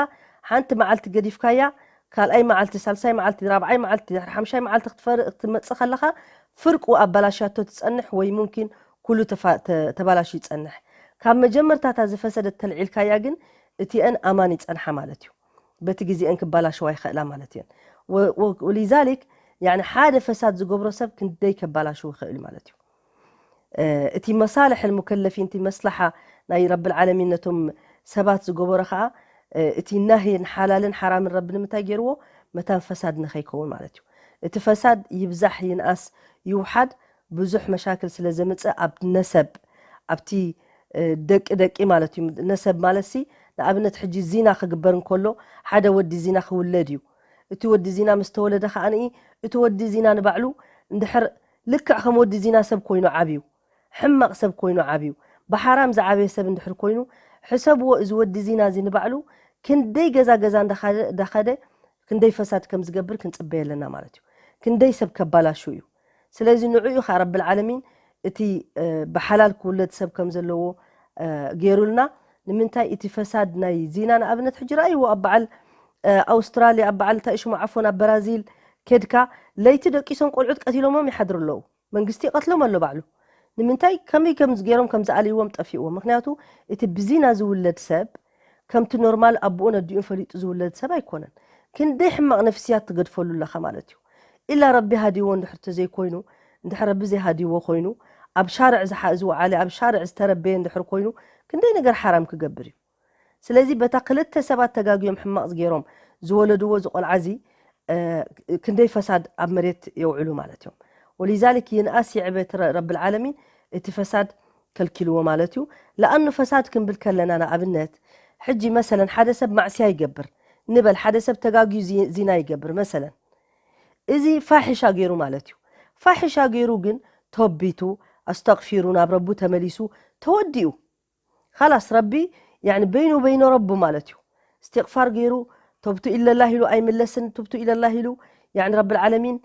ሓንቲ መዓልቲ ገዲፍካያ ካልኣይ መዓልቲ ሳልሳይ መዓልቲ ራብዓይ መዓልቲ ሓምሻይ መዓልቲ ክትመፅእ ከለካ ፍርቁ ኣባላሻቶ ትፀንሕ ወይ ሙምኪን ኩሉ ተባላሹ ይፀንሕ ካብ መጀመርታታ ዝፈሰደት ተልዒልካያ ግን እቲአን ኣማን ይፀንሓ ማለት እዩ በቲ ግዜአን ክባላሸዋ ይኽእላ ማለት እየን ولذلك يعني ሓደ ፈሳድ ዝገብሮ ሰብ ክንደይ ከባላሽው ይኽእል ማለት እዩ እቲ መሳልሕ المكلفين እቲ መስላሓ ናይ ረብል ዓለሚን ነቶም ሰባት ዝገበሮ ከዓ እቲ ናህይን ሓላልን ሓራምን ረቢ ንምንታይ ገይርዎ መታን ፈሳድ ንኸይከውን ማለት እዩ እቲ ፈሳድ ይብዛሕ ይንኣስ ይውሓድ ብዙሕ መሻክል ስለ ዘምፅእ ኣብ ነሰብ ኣብቲ ደቂ ደቂ ማለት እዩ። ነሰብ ማለት ሲ ንኣብነት ሕጂ ዚና ክግበር እንከሎ ሓደ ወዲ ዚና ክውለድ እዩ። እቲ ወዲ ዚና ምስ ተወለደ ከዓኒ እቲ ወዲ ዚና ንባዕሉ እንድሕር ልክዕ ከም ወዲ ዚና ሰብ ኮይኑ ዓብዩ፣ ሕማቕ ሰብ ኮይኑ ዓብዩ፣ ብሓራም ዝዓበየ ሰብ እንድሕር ኮይኑ፣ ሕሰብዎ፣ እዚ ወዲ ዚና እዚ ንባዕሉ ክንደይ ገዛ ገዛ እንዳኸደ እንዳኸደ ክንደይ ፈሳድ ከም ዝገብር ክንጽበየ ኣለና ማለት እዩ። ክንደይ ሰብ ከባላሹ እዩ። ስለዚ ንዑ እዩ ኸዓ ረብል ዓለሚን እቲ ብሓላል ክውለድ ሰብ ከም ዘለዎ ገይሩልና። ንምንታይ እቲ ፈሳድ ናይ ዚና ንኣብነት ሕጂ ረኣይዎ ኣብ በዓል ኣውስትራልያ ኣብ በዓል እንታይ ሽሙ ዓፎን ኣብ በራዚል ኬድካ ለይቲ ደቂሶም ቆልዑት ቀቲሎሞም ይሓድሩ ኣለዉ። መንግስቲ ይቐትሎም ኣሎ ባዕሉ። ንምንታይ ከመይ ከም ገይሮም ከም ዝኣልይዎም ጠፊእዎም። ምክንያቱ እቲ ብዚና ዝውለድ ሰብ ከምቲ ኖርማል ኣቦኡን ኣዲኡን ፈሊጡ ዝውለድ ሰብ ኣይኮነን። ክንደይ ሕማቕ ነፍስያት ትገድፈሉ ኣለኻ ማለት እዩ። ኢላ ረቢ ሃዲዎ እንድሕር ተዘይኮይኑ፣ እንድሕር ረቢ ዘይሃዲዎ ኮይኑ፣ ኣብ ሻርዕ ዝሓ- ዝወዓለ፣ ኣብ ሻርዕ ዝተረበየ እንድሕር ኮይኑ፣ ክንደይ ነገር ሓራም ክገብር እዩ። ስለዚ በታ ክልተ ሰባት ተጋግዮም ሕማቕ ዝገይሮም ዝወለድዎ ዝቆልዓ እዚ ክንደይ ፈሳድ ኣብ መሬት የውዕሉ ማለት እዮም። ወሊዛሊክ ይንኣስ ይዕበ እቲ ረ- ረብል ዓለሚን እቲ ፈሳድ ከልኪልዎ ማለት እዩ። ለኣኑ ፈሳድ ክንብል ከለና ንኣብነት ሕጂ መሰለን ሓደ ሰብ ማዕስያ ይገብር ንበል፣ ሓደ ሰብ ተጋግዩ ዚ- ዚና ይገብር መሰለን፣ እዚ ፋሒሻ ገይሩ ማለት እዩ። ፋሒሻ ገይሩ ግን ተቢቱ ኣስተቕፊሩ ናብ ረቡ ተመሊሱ ተወዲኡ ካላስ ረቢ ያኒ በይኑ በይኑ ረቡ ማለት እዩ። እስትቕፋር ገይሩ ተብቱ ኢለላህ ኢሉ ኣይምለስን፣ ትብቱ ኢለላህ ኢሉ ያኒ ረብል ዓለሚን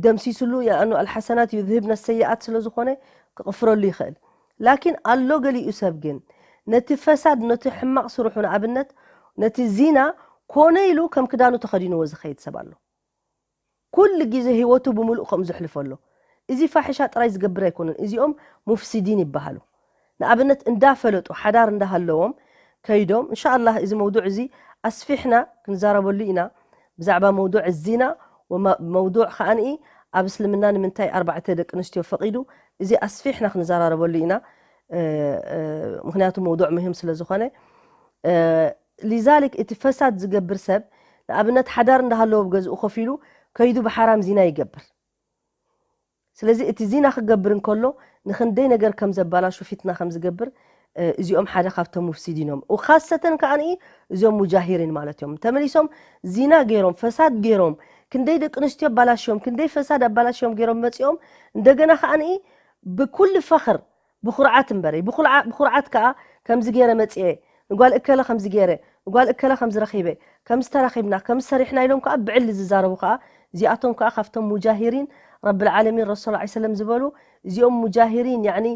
ደምሲስሉ። ያኑ ኣልሓሰናት ዩዝህብነ ሰይኣት ስለ ዝኾነ ክቕፍረሉ ይኽእል። ላኪን ኣሎ ገሊኡ ሰብ ግን ነቲ ፈሳድ ነቲ ሕማቕ ስርሑ ንኣብነት ነቲ ዚና ኮነ ኢሉ ከም ክዳኑ ተኸዲንዎ ዝኸይድ ሰብ ኣሎ። ኩሉ ግዜ ህይወቱ ብምሉእ ከምኡ ዘሕልፎ ኣሎ። እዚ ፋሒሻ ጥራይ ዝገብር ኣይኮነን። እዚኦም ሙፍሲዲን ይበሃሉ። ንኣብነት እንዳፈለጡ ሓዳር እንዳሃለዎም ከይዶም እንሻኣላህ እዚ መውዱዕ እዚ ኣስፊሕና ክንዛረበሉ ኢና። ብዛዕባ መውዱዕ ዚና ወመ- መውዱዕ ከዓንኢ ኣብ እስልምና ንምንታይ ኣርባዕተ ደቂ ኣንስትዮ ፈቒዱ እዚ ኣስፊሕና ክንዘራረበሉ ኢና። ምክንያቱ መውዱዕ ሙሂም ስለ ዝኾነ ሊዛሊክ እቲ ፈሳድ ዝገብር ሰብ ንኣብነት ሓዳር እንዳሃለዎ ብገዝኡ ኮፍ ኢሉ ከይዱ ብሓራም ዚና ይገብር። ስለዚ እቲ ዚና ክገብር እንከሎ ንክንደይ ነገር ከም ዘባላሹ ፊትና ከም ዝገብር እዚኦም ሓደ ካብቶም ሙፍሲዲን እዮም። ካሰተን ከዓኒ እዚኦም ሙጃሂሪን ማለት እዮም። ተመሊሶም ዚና ገይሮም ፈሳድ ገይሮም ክንደይ ደቂ ኣንስትዮ ኣባላሽዮም ክንደይ ፈሳድ ኣባላሽዮም ገይሮም መፂኦም እንደገና ከዓኒ ብኩሉ ፈኽር ብኹርዓት እምበረይ ብኹርዓት ከዓ ከምዚ ገይረ መፅኤ ንጓል እከለ ከምዚ ገይረ ንጓል እከለ ከምዚ ረኺበ ከምዚ ተራኺብና ከምዚ ሰሪሕና ኢሎም ከዓ ብዕሊ ዝዛረቡ ከዓ እዚኣቶም ከዓ ካብቶም ሙጃሂሪን ረብል ዓለሚን ረሱል ላ ሰለም ዝበሉ እዚኦም ሙጃሂሪን ያኒ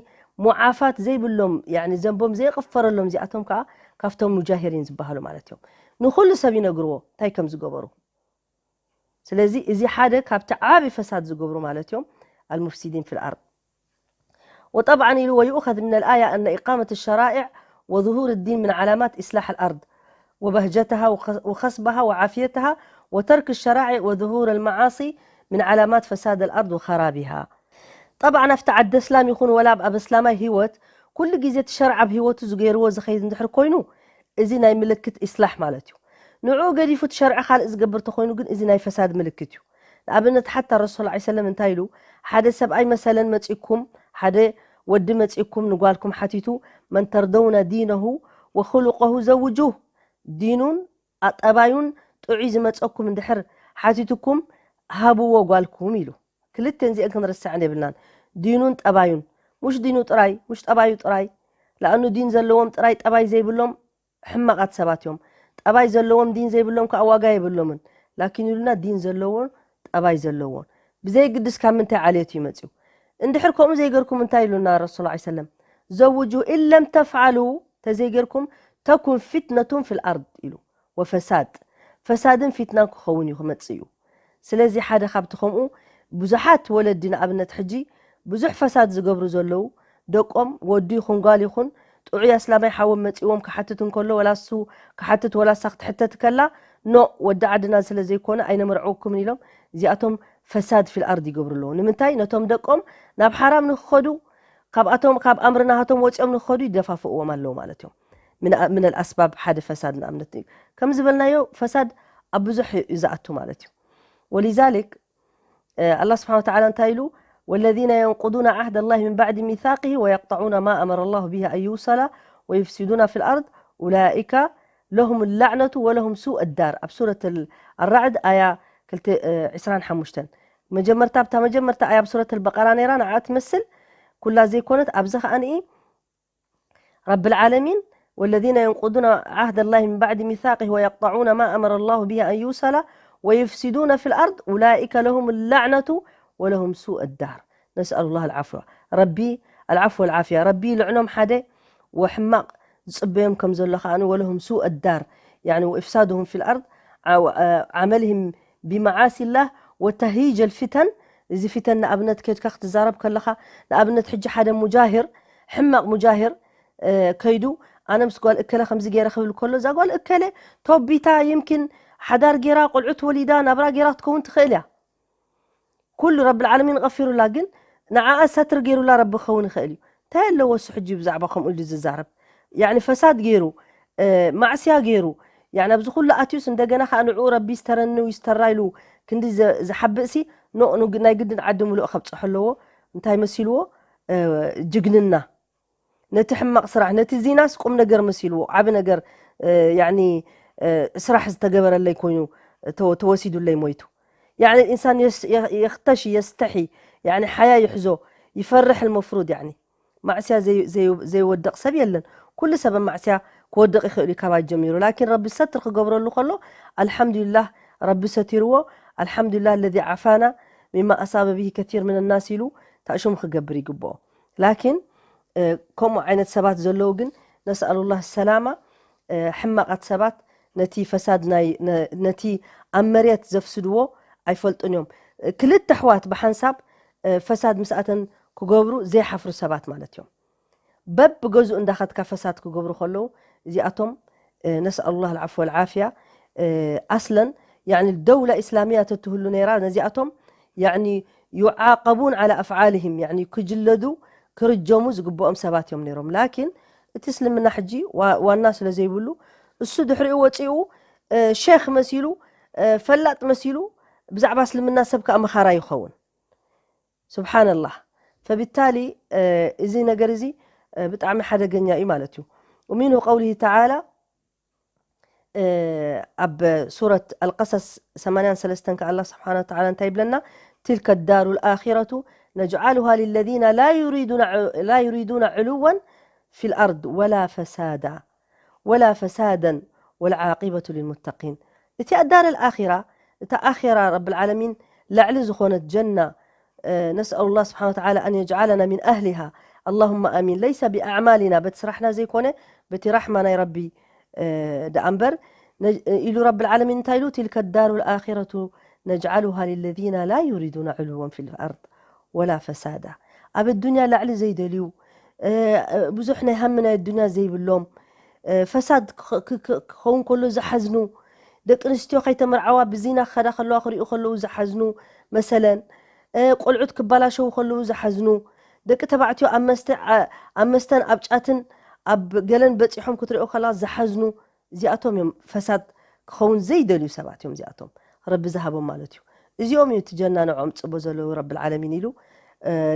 ሙዓፋት ዘይብሎም ያኒ ዘንቦም ዘይቕፈረሎም እዚኣቶም ከዓ ካብቶም ሙጃሂሪን ዝበሃሉ ማለት እዮም። ንኹሉ ሰብ ይነግርዎ እንታይ ከም ዝገበሩ። ስለዚ እዚ ሓደ ካብቲ ዓቢ ፈሳድ ዝገብሩ ማለት እዮም። المفسدين في الأرض وطبعا إلو ويؤخذ من الآية أن إقامة الشرائع وظهور الدين من علامات إصلاح الأرض وبهجتها وخصبها وعافيتها وترك الشرائع وظهور المعاصي من علامات فساد الأرض وخرابها. طبعا أفتع الدسلام يكون ولا أب أسلامي هيوت كل جيزة الشرع بهيوت زغير وزخيد ندحر كوينو እዚ ናይ ምልክት ኢስላሕ ማለት እዩ። ንዑ ገዲፉ እቲ ሸርዒ ካልእ ዝገብር ተኾይኑ ግን እዚ ናይ ፈሳድ ምልክት እዩ። ንኣብነት ሓታ ረሱል ላ ሰለም እንታይ ኢሉ ሓደ ሰብኣይ መሰለን መፂኩም ሓደ ወዲ መፂኩም ንጓልኩም ሓቲቱ መን ተርደውነ ዲነሁ ወክሉቀሁ ዘውጁህ ዲኑን ጠባዩን ጥዑይ ዝመፀኩም እንድሕር ሓቲትኩም ሃብዎ ጓልኩም ኢሉ። ክልተ እዚአን ክንርስዐን የብልናን። ዲኑን ጠባዩን ሙሽ ዲኑ ጥራይ ሙሽ ጠባዩ ጥራይ ለኣኑ ዲን ዘለዎም ጥራይ ጠባይ ዘይብሎም ሕማቓት ሰባት እዮም። ጠባይ ዘለዎም ዲን ዘይብሎም ከዓ ዋጋ የብሎምን። ላኪን ኢሉና ዲን ዘለዎን ጠባይ ዘለዎን ብዘይ ግድስ ካብ ምንታይ ዓልየት እዩ መፅዩ። እንድሕር ከምኡ ዘይገርኩም እንታይ ኢሉና ረሱል ላ ሰለም ዘውጁ ኢን ለም ተፍዓሉ ተዘይገርኩም ተኩን ፊትነቱን ፊል ኣርድ ኢሉ ወፈሳድ ፈሳድን ፊትናን ክኸውን እዩ ክመፅእ እዩ። ስለዚ ሓደ ካብቲ ከምኡ ብዙሓት ወለዲ ንኣብነት ሕጂ ብዙሕ ፈሳድ ዝገብሩ ዘለዉ ደቆም ወዲ ይኹን ጓል ይኹን ጥዑይ ኣስላማይ ሓዎም መፂዎም ክሓትት እንከሎ ወላ እሱ ክሓትት ወላ እሳ ክትሕተት ከላ ኖ ወዲ ዓድና ስለ ዘይኮነ ኣይነመርዕውኩምን ኢሎም እዚኣቶም ፈሳድ ፊል ኣርድ ይገብሩ ኣለዉ። ንምንታይ ነቶም ደቆም ናብ ሓራም ንክኸዱ ካብኣቶም ካብ ኣምሪ ናሃቶም ወፂኦም ንክኸዱ ይደፋፍእዎም ኣለዉ ማለት እዮም። ምን ኣልኣስባብ ሓደ ፈሳድ ንኣብነት እዩ ከም ዝበልናዮ ፈሳድ ኣብ ብዙሕ እዩ ዝኣቱ ማለት እዩ። ወሊዛሊክ ኣላ ስብሓን ወተዓላ እንታይ ኢሉ والذين ينقضون عهد الله من بعد ميثاقه ويقطعون ما أمر الله به أن يوصل ويفسدون في الأرض أولئك لهم اللعنة ولهم سوء الدار ኣብ ሱረት ኣራዕድ ኣያ ዕስራን ሓሙሽተን መጀመርታ ኣብታ መጀመርታ ኣያ ኣብ ሱረት ኣልበቀራ ነይራ ንዓ ትመስል ኩላ ዘይኮነት ኣብዚ ከኣ رب العالمين والذين ينقضون عهد الله من بعد ميثاقه ويقطعون ما أمر الله به أن يوصل ويفسدون في الأرض أولئك لهم اللعنة ولهم سوء الدار نسأل الله العفو ربي العفو والعافية ربي لعنهم حدا وحماق ዝጽበዮም ከም ዘሎ ከኣ ወለሁም ሱእ ዳር يعني وإفسادهم في الأرض عملهم بمعاصي الله وتهييج الفتن እዚ ፊተን ንኣብነት ከድካ ክትዛረብ ከለኻ ንኣብነት ሕጂ ሓደ ሙጃሂር ሕማቕ ሙጃሂር ከይዱ ኣነ ምስ ጓል እከለ ከምዚ ገይረ ክብል ከሎ እዛ ጓል እከለ ቶቢታ ይምኪን ሓዳር ገይራ ቆልዑት ወሊዳ ናብራ ገይራ ክትከውን ትኽእል እያ ኩሉ ረብል ዓለሚን غፊሩላ ግን ንዓኣ ሰትር ገይሩላ ረቢ ክኸውን ይኽእል እዩ እንታይ ኣለዎ እሱ ሕጂ ብዛዕባ ከምኡ ኢሉ ዝዛረብ ያኒ ፈሳድ ገይሩ ማዕስያ ገይሩ ያኒ ኣብዚ ኩሉ ኣትዩስ እንደገና ከዓ ንዕኡ ረቢ ይስተረኒ ይስተራ ኢሉ ክንዲ ዝሓብእሲ ኖ ናይ ግድን ዓዲ ምሉእ ከብፅሖ ኣለዎ እንታይ መሲልዎ ጅግንና ነቲ ሕማቕ ስራሕ ነቲ ዚናስ ቁም ነገር መሲልዎ ዓቢ ነገር ያኒ ስራሕ ዝተገበረለይ ኮይኑ ተወሲዱለይ ሞይቱ ያኒ ኢንሳን የኽተሺ የስተሒ ያኒ ሓያ ይሕዞ ይፈርሕ المفروض ያኒ ማዕስያ ዘይወድቕ ሰብ የለን ኩሉ ሰብ ማዕስያ ክወድቕ ይኽእል እዩ ካባይ ጀሚሩ ላኪን ረቢ ሰትር ክገብረሉ ከሎ ኣልሓምዱሊላህ ረቢ ሰቲርዎ ኣልሓምዱሊላህ ለዚ ዓፋና ሚማ ኣሳበ ብሂ ከቲር ምን ናስ ኢሉ ታእሽሙ ክገብር ይግብኦ ላኪን ከምኡ ዓይነት ሰባት ዘለዉ ግን ነስኣሉላህ ሰላማ ሕማቓት ሰባት ነቲ ፈሳድ ናይ ነቲ ኣብ መሬት ዘፍስድዎ ኣይፈልጡን እዮም ክልተ ኣሕዋት ብሓንሳብ ፈሳድ ምስኣተን ክገብሩ ዘይሓፍሩ ሰባት ማለት እዮም በብገዝኡ እንዳኸድካ ፈሳድ ክገብሩ ከለዉ እዚኣቶም ነስኣሉላህ ልዓፍ ወልዓፍያ ኣስለን ያኒ ደውላ ኢስላሚያ ተትህሉ ነይራ ነዚኣቶም ያኒ ዩዓቀቡን ዓላ ኣፍዓልህም ያኒ ክጅለዱ ክርጀሙ ዝግብኦም ሰባት እዮም ነይሮም ላኪን እቲ እስልምና ሕጂ ዋና ስለ ዘይብሉ እሱ ድሕሪኡ ወፂኡ ሼክ መሲሉ ፈላጥ መሲሉ ብዛዕባ እስልምና ሰብ ከዓ መኻራ ይኸውን ስብሓንላህ ፈብታሊ እዚ ነገር እዚ ብጣዕሚ ሓደገኛ እዩ ማለት እዩ ومنه قوله تعالى ኣብ ሱረት ኣልቀሰስ ሰማንያን ሰለስተን ከ ኣላ ስብሓን ወተዓላ እንታይ ይብለና ትልከ ዳሩ ልኣኪረቱ ነጅዓሉሃ ልለዚነ ላ ዩሪዱና ዕሉወን ፊ ልኣርድ ወላ ፈሳዳ ወላ ፈሳደን ወልዓቂበቱ ልልሙተቂን እቲ ኣዳር ልኣኪራ እታ ኣኪራ ረብ ልዓለሚን ላዕሊ ዝኾነት ጀና نسأل الله سبحانه وتعالى أن يجعلنا من أهلها اللهم آمين ليس بأعمالنا بتي سرحنا زي كونه بتي رحمة ناي ربي دأنبر إلو رب العالمين تايلو تلك الدار الآخرة نجعلها للذين لا يريدون علوا في الأرض ولا فسادا ኣብ ኣዱንያ ላዕሊ ዘይደልዩ ብዙሕ ናይ ሃሚ ናይ ኣዱንያ ዘይብሎም ፈሳድ ክኸውን ከሎ ዝሓዝኑ ደቂ ኣንስትዮ ከይተመርዓዋ ብዚና ክኸዳ ከለዋ ክሪኡ ከለዉ ዝሓዝኑ መሰለን ቆልዑት ክበላሸዉ ከለዉ ዝሓዝኑ ደቂ ተባዕትዮ ኣብ መስተን ኣብ ጫትን ኣብ ገለን በፂሖም ክትሪኦ ከላ ዝሓዝኑ እዚኣቶም እዮም ፈሳድ ክኸውን ዘይደልዩ ሰባት እዮም እዚኣቶም ረቢ ዝሃቦም ማለት እዩ እዚኦም እዩ እቲ ጀና ንዕኦም ፅቦ ዘለዉ ረብልዓለሚን ኢሉ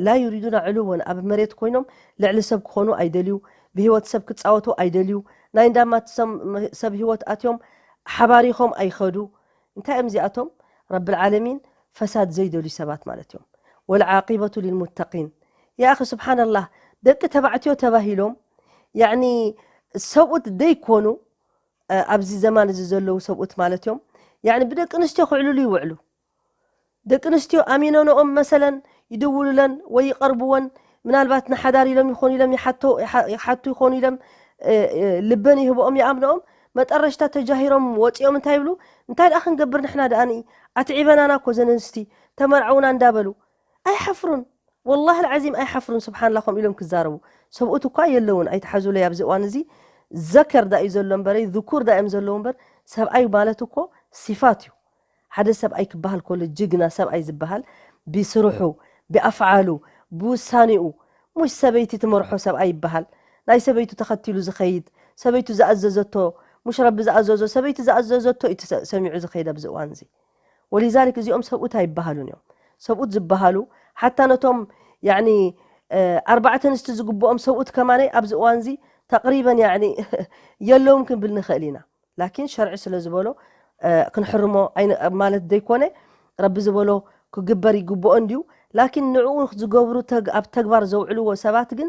ላ ዩሪዱና ዕሉወን ኣብ መሬት ኮይኖም ልዕሊ ሰብ ክኾኑ ኣይደልዩ ብህይወት ሰብ ክፃወቱ ኣይደልዩ ናይ እንዳማት ሰብ ህይወት ኣትዮም ሓባሪኾም ኣይኸዱ እንታይ እዮም እዚኣቶም ረብልዓለሚን ፈሳድ ዘይደልዩ ሰባት ማለት እዮም ወልዓቂበቱ ልልሙተቂን ያኣኺ ስብሓንላህ ደቂ ተባዕትዮ ተባሂሎም ያኒ ሰብኡት ደይኮኑ ኣብዚ ዘማን እዚ ዘለዉ ሰብኡት ማለት እዮም ያኒ ብደቂ ኣንስትዮ ክዕልሉ ይውዕሉ ደቂ ኣንስትዮ ኣሚነንኦም መሰለን ይድውሉለን ወይ ይቐርብወን ምናልባት ንሓዳር ኢሎም ይኾኑ ኢሎም ይሓቱ ይኾኑ ኢሎም ልበን ይህብኦም ይኣምንኦም መጠረሽታ ተጃሂሮም ወፂኦም እንታይ ይብሉ እንታይ ደኣ ክንገብር ንሕና ደኣ ኣትዒበናና እኮ ዘነንስቲ ተመርዓውና እንዳበሉ ኣይሓፍሩን ወላሂ ልዓዚም ኣይሓፍሩን ስብሓንላ ከምኡ ኢሎም ክዛረቡ ሰብኡት እኳ የለውን ኣይትሓዙለይ ኣብዚ እዋን እዚ ዘከር ዳ እዩ ዘሎ እምበረይ ዝኩር ዳ እዮም ዘለዉ እምበር ሰብኣይ ማለት እኮ ሲፋት እዩ ሓደ ሰብኣይ ክበሃል ከሎ ጅግና ሰብኣይ ዝበሃል ብስርሑ ብኣፍዓሉ ብውሳኔኡ ሙሽ ሰበይቲ ትመርሖ ሰብኣይ ይበሃል ናይ ሰበይቱ ተኸቲሉ ዝኸይድ ሰበይቱ ዝኣዘዘቶ ሙሽ ረቢ ዝኣዘዞ ሰበይቲ ዝኣዘዘቶ እዩ ሰሚዑ ዝኸይድ ኣብዚ እዋን እዚ ወሊዛሊክ እዚኦም ሰብኡት ኣይበሃሉን እዮም ሰብኡት ዝበሃሉ ሓታ ነቶም ያኒ ኣርባዕተ ኣንስቲ ዝግብኦም ሰብኡት ከማነይ ኣብዚ እዋን እዚ ተቅሪበን ያኒ የለውም ክንብል ንኽእል ኢና። ላኪን ሸርዒ ስለ ዝበሎ ክንሕርሞ ማለት ዘይኮነ፣ ረቢ ዝበሎ ክግበር ይግብኦ እንድዩ። ላኪን ንዕኡ ዝገብሩ ኣብ ተግባር ዘውዕልዎ ሰባት ግን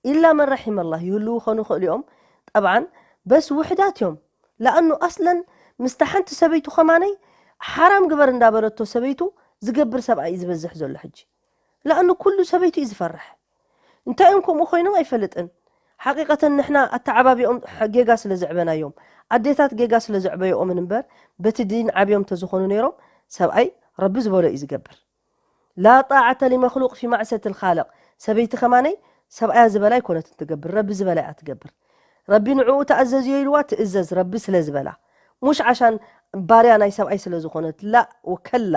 ኢላ መን ረሒመ ኣላህ ይህልዉ ኾኑ ይኽእሉ እዮም። ጠብዓን በስ ውሕዳት እዮም። ለኣኑ ኣስለን ምስታ ሓንቲ ሰበይቱ ኸማነይ ሓራም ግበር እንዳበለቶ ሰበይቱ ዝገብር ሰብኣይ እዩ ዝበዝሕ ዘሎ ሕጂ። ለኣኑ ኩሉ ሰበይቱ እዩ ዝፈርሕ። እንታይ እዮም ከምኡ ኮይኖም ኣይፈልጥን። ሓቂቀተን ንሕና ኣተዓባቢኦም ጌጋ ስለ ዘዕበናዮም፣ ኣዴታት ጌጋ ስለ ዘዕበዮኦምን እምበር፣ በቲ ዲን ዓብዮም ተዝኾኑ ነይሮም ሰብኣይ ረቢ ዝበሎ እዩ ዝገብር። ላ ጣዓተ ሊመክሉቅ ፊ ማዕሰት ልካልቅ። ሰበይቲ ከማነይ ሰብኣያ ዝበላ ኣይኮነትን ትገብር፣ ረቢ ዝበላ እያ ትገብር። ረቢ ንዕኡ ተኣዘዝዮ ኢልዋ ትእዘዝ፣ ረቢ ስለ ዝበላ፣ ሙሽ ዓሻን ባርያ ናይ ሰብኣይ ስለ ዝኾነት። ላ ወከላ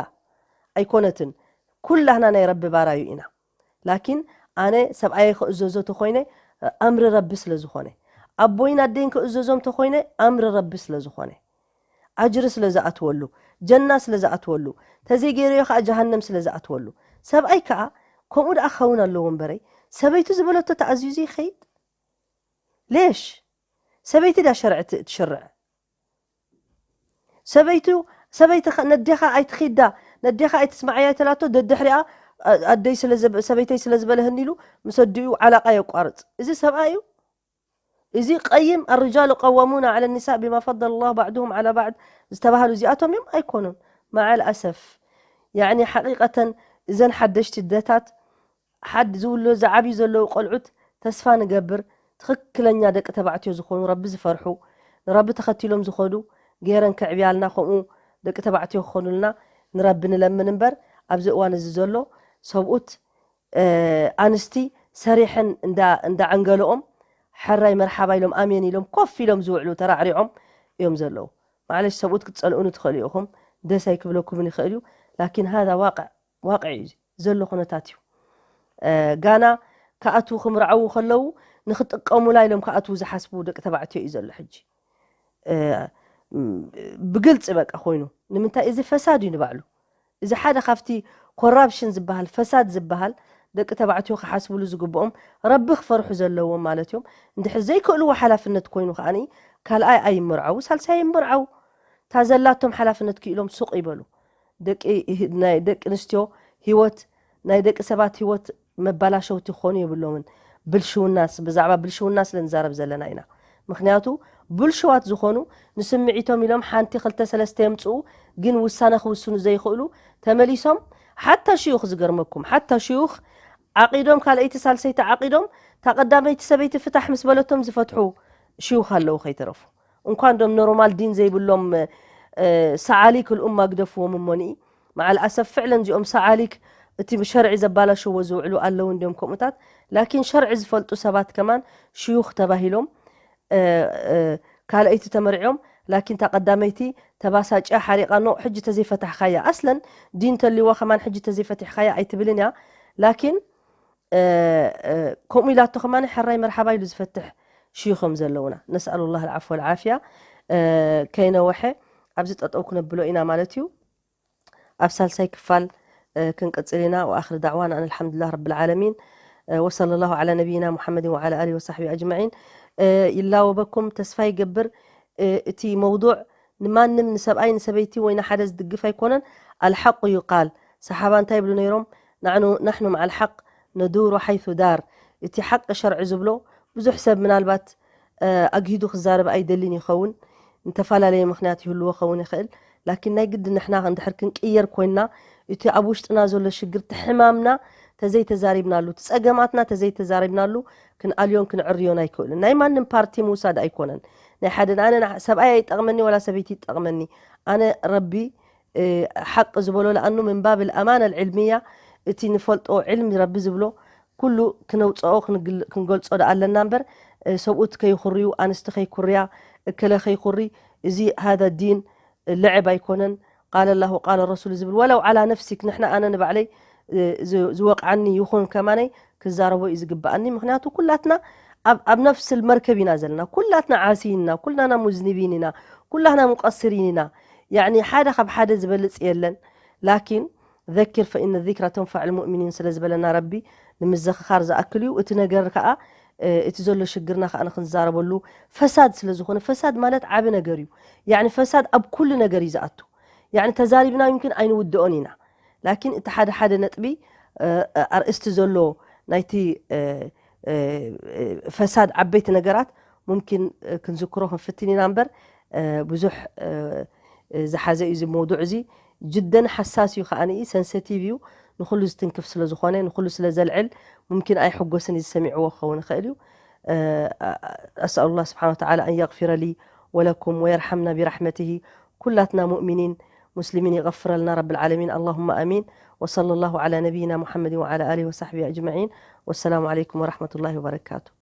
ኣይኮነትን። ኩላህና ናይ ረቢ ባራዩ ኢና። ላኪን ኣነ ሰብኣየ ክእዘዞ ተኾይነ ኣምሪ ረቢ ስለ ዝኾነ፣ ኣቦይን ኣደይን ክእዘዞም ተኾይነ ኣምሪ ረቢ ስለ ዝኾነ፣ ኣጅሪ ስለ ዝኣትወሉ፣ ጀና ስለ ዝኣትወሉ፣ ተዘይገይረዮ ከዓ ጀሃነም ስለ ዝኣትወሉ። ሰብኣይ ከዓ ከምኡ ደኣ ክኸውን ኣለዎ እምበረይ፣ ሰበይቱ ዝበለቶ ተኣዝዩ ዘይኸይድ። ሌሽ ሰበይቲ ዳ ሸርዕ ት-፣ ትሽርዕ? ሰበይቱ፣ ሰበይቲ ኸ-፣ ነዴኻ ኣይትኺዳ፣ ነዴኻ ኣይትስማዓያ ኣይተላቶ፣ ደድሕሪኣ ኣ-፣ ኣደይ ስለ ዘበ-፣ ሰበይተይ ስለ ዝበለህኒ ኢሉ ምስ ኣዲኡ ዓላቃ የቋርጽ። እዚ ሰብኣይ እዩ? እዚ ቀይም፣ الرجال قوامون على النساء بما فضل الله بعضهم على بعض ዝተባህሉ እዚኣቶም እዮም? ኣይኮኑን። መዓል ኣሰፍ። ያዕኒ ሓቂቀተን እዘን ሓደሽቲ ደታት ሓድ ዝውሎ ዝዓብዩ ዘለዉ ቆልዑት ተስፋ ንገብር፣ ትኽክለኛ ደቂ ተባዕትዮ ዝኾኑ፣ ረቢ ዝፈርሑ፣ ንረቢ ተኸቲሎም ዝኸዱ ገይረን ክዕብያልና፣ ከምኡ ደቂ ተባዕትዮ ክኾኑልና ንረቢ ንለምን እምበር፣ ኣብዚ እዋን እዚ ዘሎ ሰብኡት፣ እ፣ ኣንስቲ ሰሪሐን እንዳ-፣ እንዳዓንገለኦም፣ ሕራይ መርሓባ ኢሎም፣ ኣሜን ኢሎም፣ ኮፍ ኢሎም ዝውዕሉ፣ ተራዕሪዖም እዮም ዘለዉ። ማዕለሽ ሰብኡት ክትጸልኡኒ ትኽእሉ ኢኹም፣ ደስ ኣይክብለኩምን ይኽእል እዩ። ላኪን ሃዛ ዋቅዕ፣ ዋቅዕ እዩ፣ ዘሎ ኩነታት እዩ። እ፣ ጋና ክኣትዉ ክምርዓዉ ከለዉ ንኽጥቀሙላ ኢሎም ክኣትዉ ዝሓስቡ ደቂ ተባዕትዮ እዩ ዘሎ ሕጂ። እ፣ ም፣ ብግልጺ በቃ ኮይኑ። ንምንታይ? እዚ ፈሳድ እዩ ንባዕሉ። እዚ ሓደ ካብቲ ኮራፕሽን ዝበሃል፣ ፈሳድ ዝበሃል፣ ደቂ ተባዕትዮ ክሓስብሉ ዝግብኦም፣ ረቢ ክፈርሑ ዘለዎም ማለት እዮም። እንድሕር ዘይክእልዎ ሓላፍነት ኮይኑ ከኣኒ ካልኣይ ኣይምርዓዉ፣ ሳልሳይ ኣይምርዓዉ። እታ ዘላቶም ሓላፍነት ክኢሎም ሱቕ ይበሉ። ደቂ፣ ናይ ደቂ ኣንስትዮ ህይወት፣ ናይ ደቂ ሰባት ህይወት መባላሸውቲ ክኾኑ የብሎምን። ብልሽውና ስ-፣ ብዛዕባ ብልሽውና ስለ ንዛረብ ዘለና ኢና። ምኽንያቱ ብልሽዋት ዝኾኑ ንስምዒቶም ኢሎም ሓንቲ ክልተ ሰለስተ የምጽኡ፣ ግን ውሳነ ክውስኑ ዘይኽእሉ ተመሊሶም ሓታ ሽዩኽ ዝገርመኩም፣ ሓታ ሽዩኽ ዓቂዶም ካልኣይቲ ሳልሰይቲ ዓቂዶም እታ ቀዳመይቲ ሰበይቲ ፍታሕ ምስ በለቶም ዝፈትሑ ሽዩኽ ኣለዉ ከይተረፉ። እንኳን ዶም ኖርማል ዲን ዘይብሎም፣ እ፣ ሰዓሊክ ልኡማ ግደፍዎም እሞኒ። መዓል ኣሰፍ ፍዕለን እዚኦም ሰዓሊክ እቲ ሸርዒ ዘባላሽዎ ዝውዕሉ ኣለዉ እንዲዮም ከምኡታት። ላኪን ሸርዒ ዝፈልጡ ሰባት ከማን ሽዩኽ ተባሂሎም፣ እ፣ እ፣ ካልኣይቲ ተመርዕዮም፣ ላኪን እታ ቀዳመይቲ ተባሳጭያ ሓሪቓ ኖ ሕጂ ተዘይፈታሕካያ። ኣስለን ዲን ተልዋ ከማን ሕጂ ተዘይፈቲሕካያ ኣይትብልን እያ። ላኪን፣ እ፣ እ፣ ከምኡ ኢላቶ ከማን ሕራይ መርሓባ ኢሉ ዝፈትሕ ሽዩኽ እዮም ዘለዉና። ነስኣሉ ላህ ልዓፍወ ልዓፍያ። እ፣ ከይነወሐ ኣብዚ ጠጠው ክነብሎ ኢና ማለት እዩ። ኣብ ሳልሳይ ክፋል፣ እ፣ ክንቅጽል ኢና። ወኣኽር ዳዕዋና ኣን ኣልሓምዱሊላህ ረብል ዓለሚን። እ፣ ወሰለ ላሁ ዓላ ነቢይና ሙሓመድን ወዓላ ኣሊሂ ወሳሕቢ ኣጅመዒን። እ፣ ይላወበኩም ተስፋ ይገብር። እ፣ እቲ መውዱዕ ንማንም ንሰብኣይ ንሰበይቲ ወይ ንሓደ ዝድግፍ ኣይኮነን። ኣልሓቁ ዩቃል። ሰሓባ እንታይ ይብሉ ነይሮም? ናዕኑ፣ ናሕኑ መዓል ሓቅ ነዱሩ ሓይሱ ዳር። እቲ ሓቂ ሸርዒ ዝብሎ ብዙሕ ሰብ ምናልባት፣ እ፣ ኣግሂዱ ክዛረብ ኣይደልን ይኸውን። እንተፈላለየ ምኽንያት ይህልዎ ኸውን ይኽእል። ላኪን ናይ ግዲ ንሕና እንድሕር ክንቅየር ኮይንና፣ እቲ ኣብ ውሽጥና ዘሎ ሽግር፣ እቲ ሕማምና ተዘይተዛሪብናሉ፣ እቲ ጸገማትና ተዘይተዛሪብናሉ፣ ክንኣልዮን ክንዕርዮን ኣይክእልን። ናይ ማንም ፓርቲ ምውሳድ ኣይኮነን። ናይ ሓደ፣ ኣነ ና-፣ ሰብኣይ ኣይጠቕመኒ ዋላ ሰበይቲ ይጠቕመኒ። ኣነ ረቢ፣ እ፣ ሓቂ ዝበሎ ለኣኑ ምን ባብ ልኣማና ልዕልምያ፣ እቲ ንፈልጦ ዕልሚ ረቢ ዝብሎ ኩሉ ክነውፅኦ ክንግል-፣ ክንገልፆ ደኣ ኣለና እምበር፣ እ፣ ሰብኡት ከይኩርዩ፣ ኣንስቲ ከይኩርያ፣ እከለ ከይኩሪ፣ እዚ ሃዛ ዲን ልዕብ ኣይኮነን። ቃለ ላሁ ቃለ ረሱሉ ዝብል ወለው ዓላ ነፍሲክ፣ ንሕና፣ ኣነ ንባዕለይ፣ እ፣ ዝ-፣ ዝወቕዓኒ ይኹን ከማነይ ክዛረቦ እዩ ዝግብኣኒ። ምኽንያቱ ኩላትና ኣብ፣ ኣብ ነፍስል መርከብ ኢና ዘለና። ኩላትና ዓሲይና፣ ኩላና ሙዝኒቢን ኢና፣ ኩላህና ሙቀስሪን ኢና። ያዕኒ ሓደ ካብ ሓደ ዝበልጽ የለን። ላኪን ذكر فإن الذكرى تنفع المؤمنين ስለ ዝበለና ረቢ ንምዝኽኻር ዝኣክል እዩ። እቲ ነገር ከዓ እቲ ዘሎ ሽግርና ከዓ ንክንዛረበሉ ፈሳድ ስለ ዝኾነ፣ ፈሳድ ማለት ዓቢ ነገር እዩ። ያኒ ፈሳድ ኣብ ኩሉ ነገር እዩ ዝኣቱ። ያኒ ተዛሪብና ይምክን ኣይንውድኦን ኢና፣ ላኪን እቲ ሓደ ሓደ ነጥቢ ኣርእስቲ ዘሎ ናይቲ ፈሳድ ዓበይቲ ነገራት ሙምኪን ክንዝክሮ ክንፍትን ኢና እምበር ብዙሕ ዝሓዘ እዩ እዚ መውዱዕ እዚ። ጅደን ሓሳስ እዩ ከዓኒ፣ ሰንሰቲቭ እዩ፣ ንኹሉ ዝትንክፍ ስለ ዝኾነ፣ ንኹሉ ስለ ዘልዕል ሙምኪን ኣይሕጎስን እዩ ዝሰሚዕዎ ክኸውን ይኽእል እዩ። أسأل الله سبحانه وتعالى أن يغفر لي ولكم ويرحمنا برحمته ኩላትና ሙእሚኒን ሙስሊሚን ይغፍረልና ረብል ዓለሚን اللهم آمين. وصلى الله على نبينا محمد وعلى آله وصحبه أجمعين. والسلام عليكم ورحمة الله وبركاته.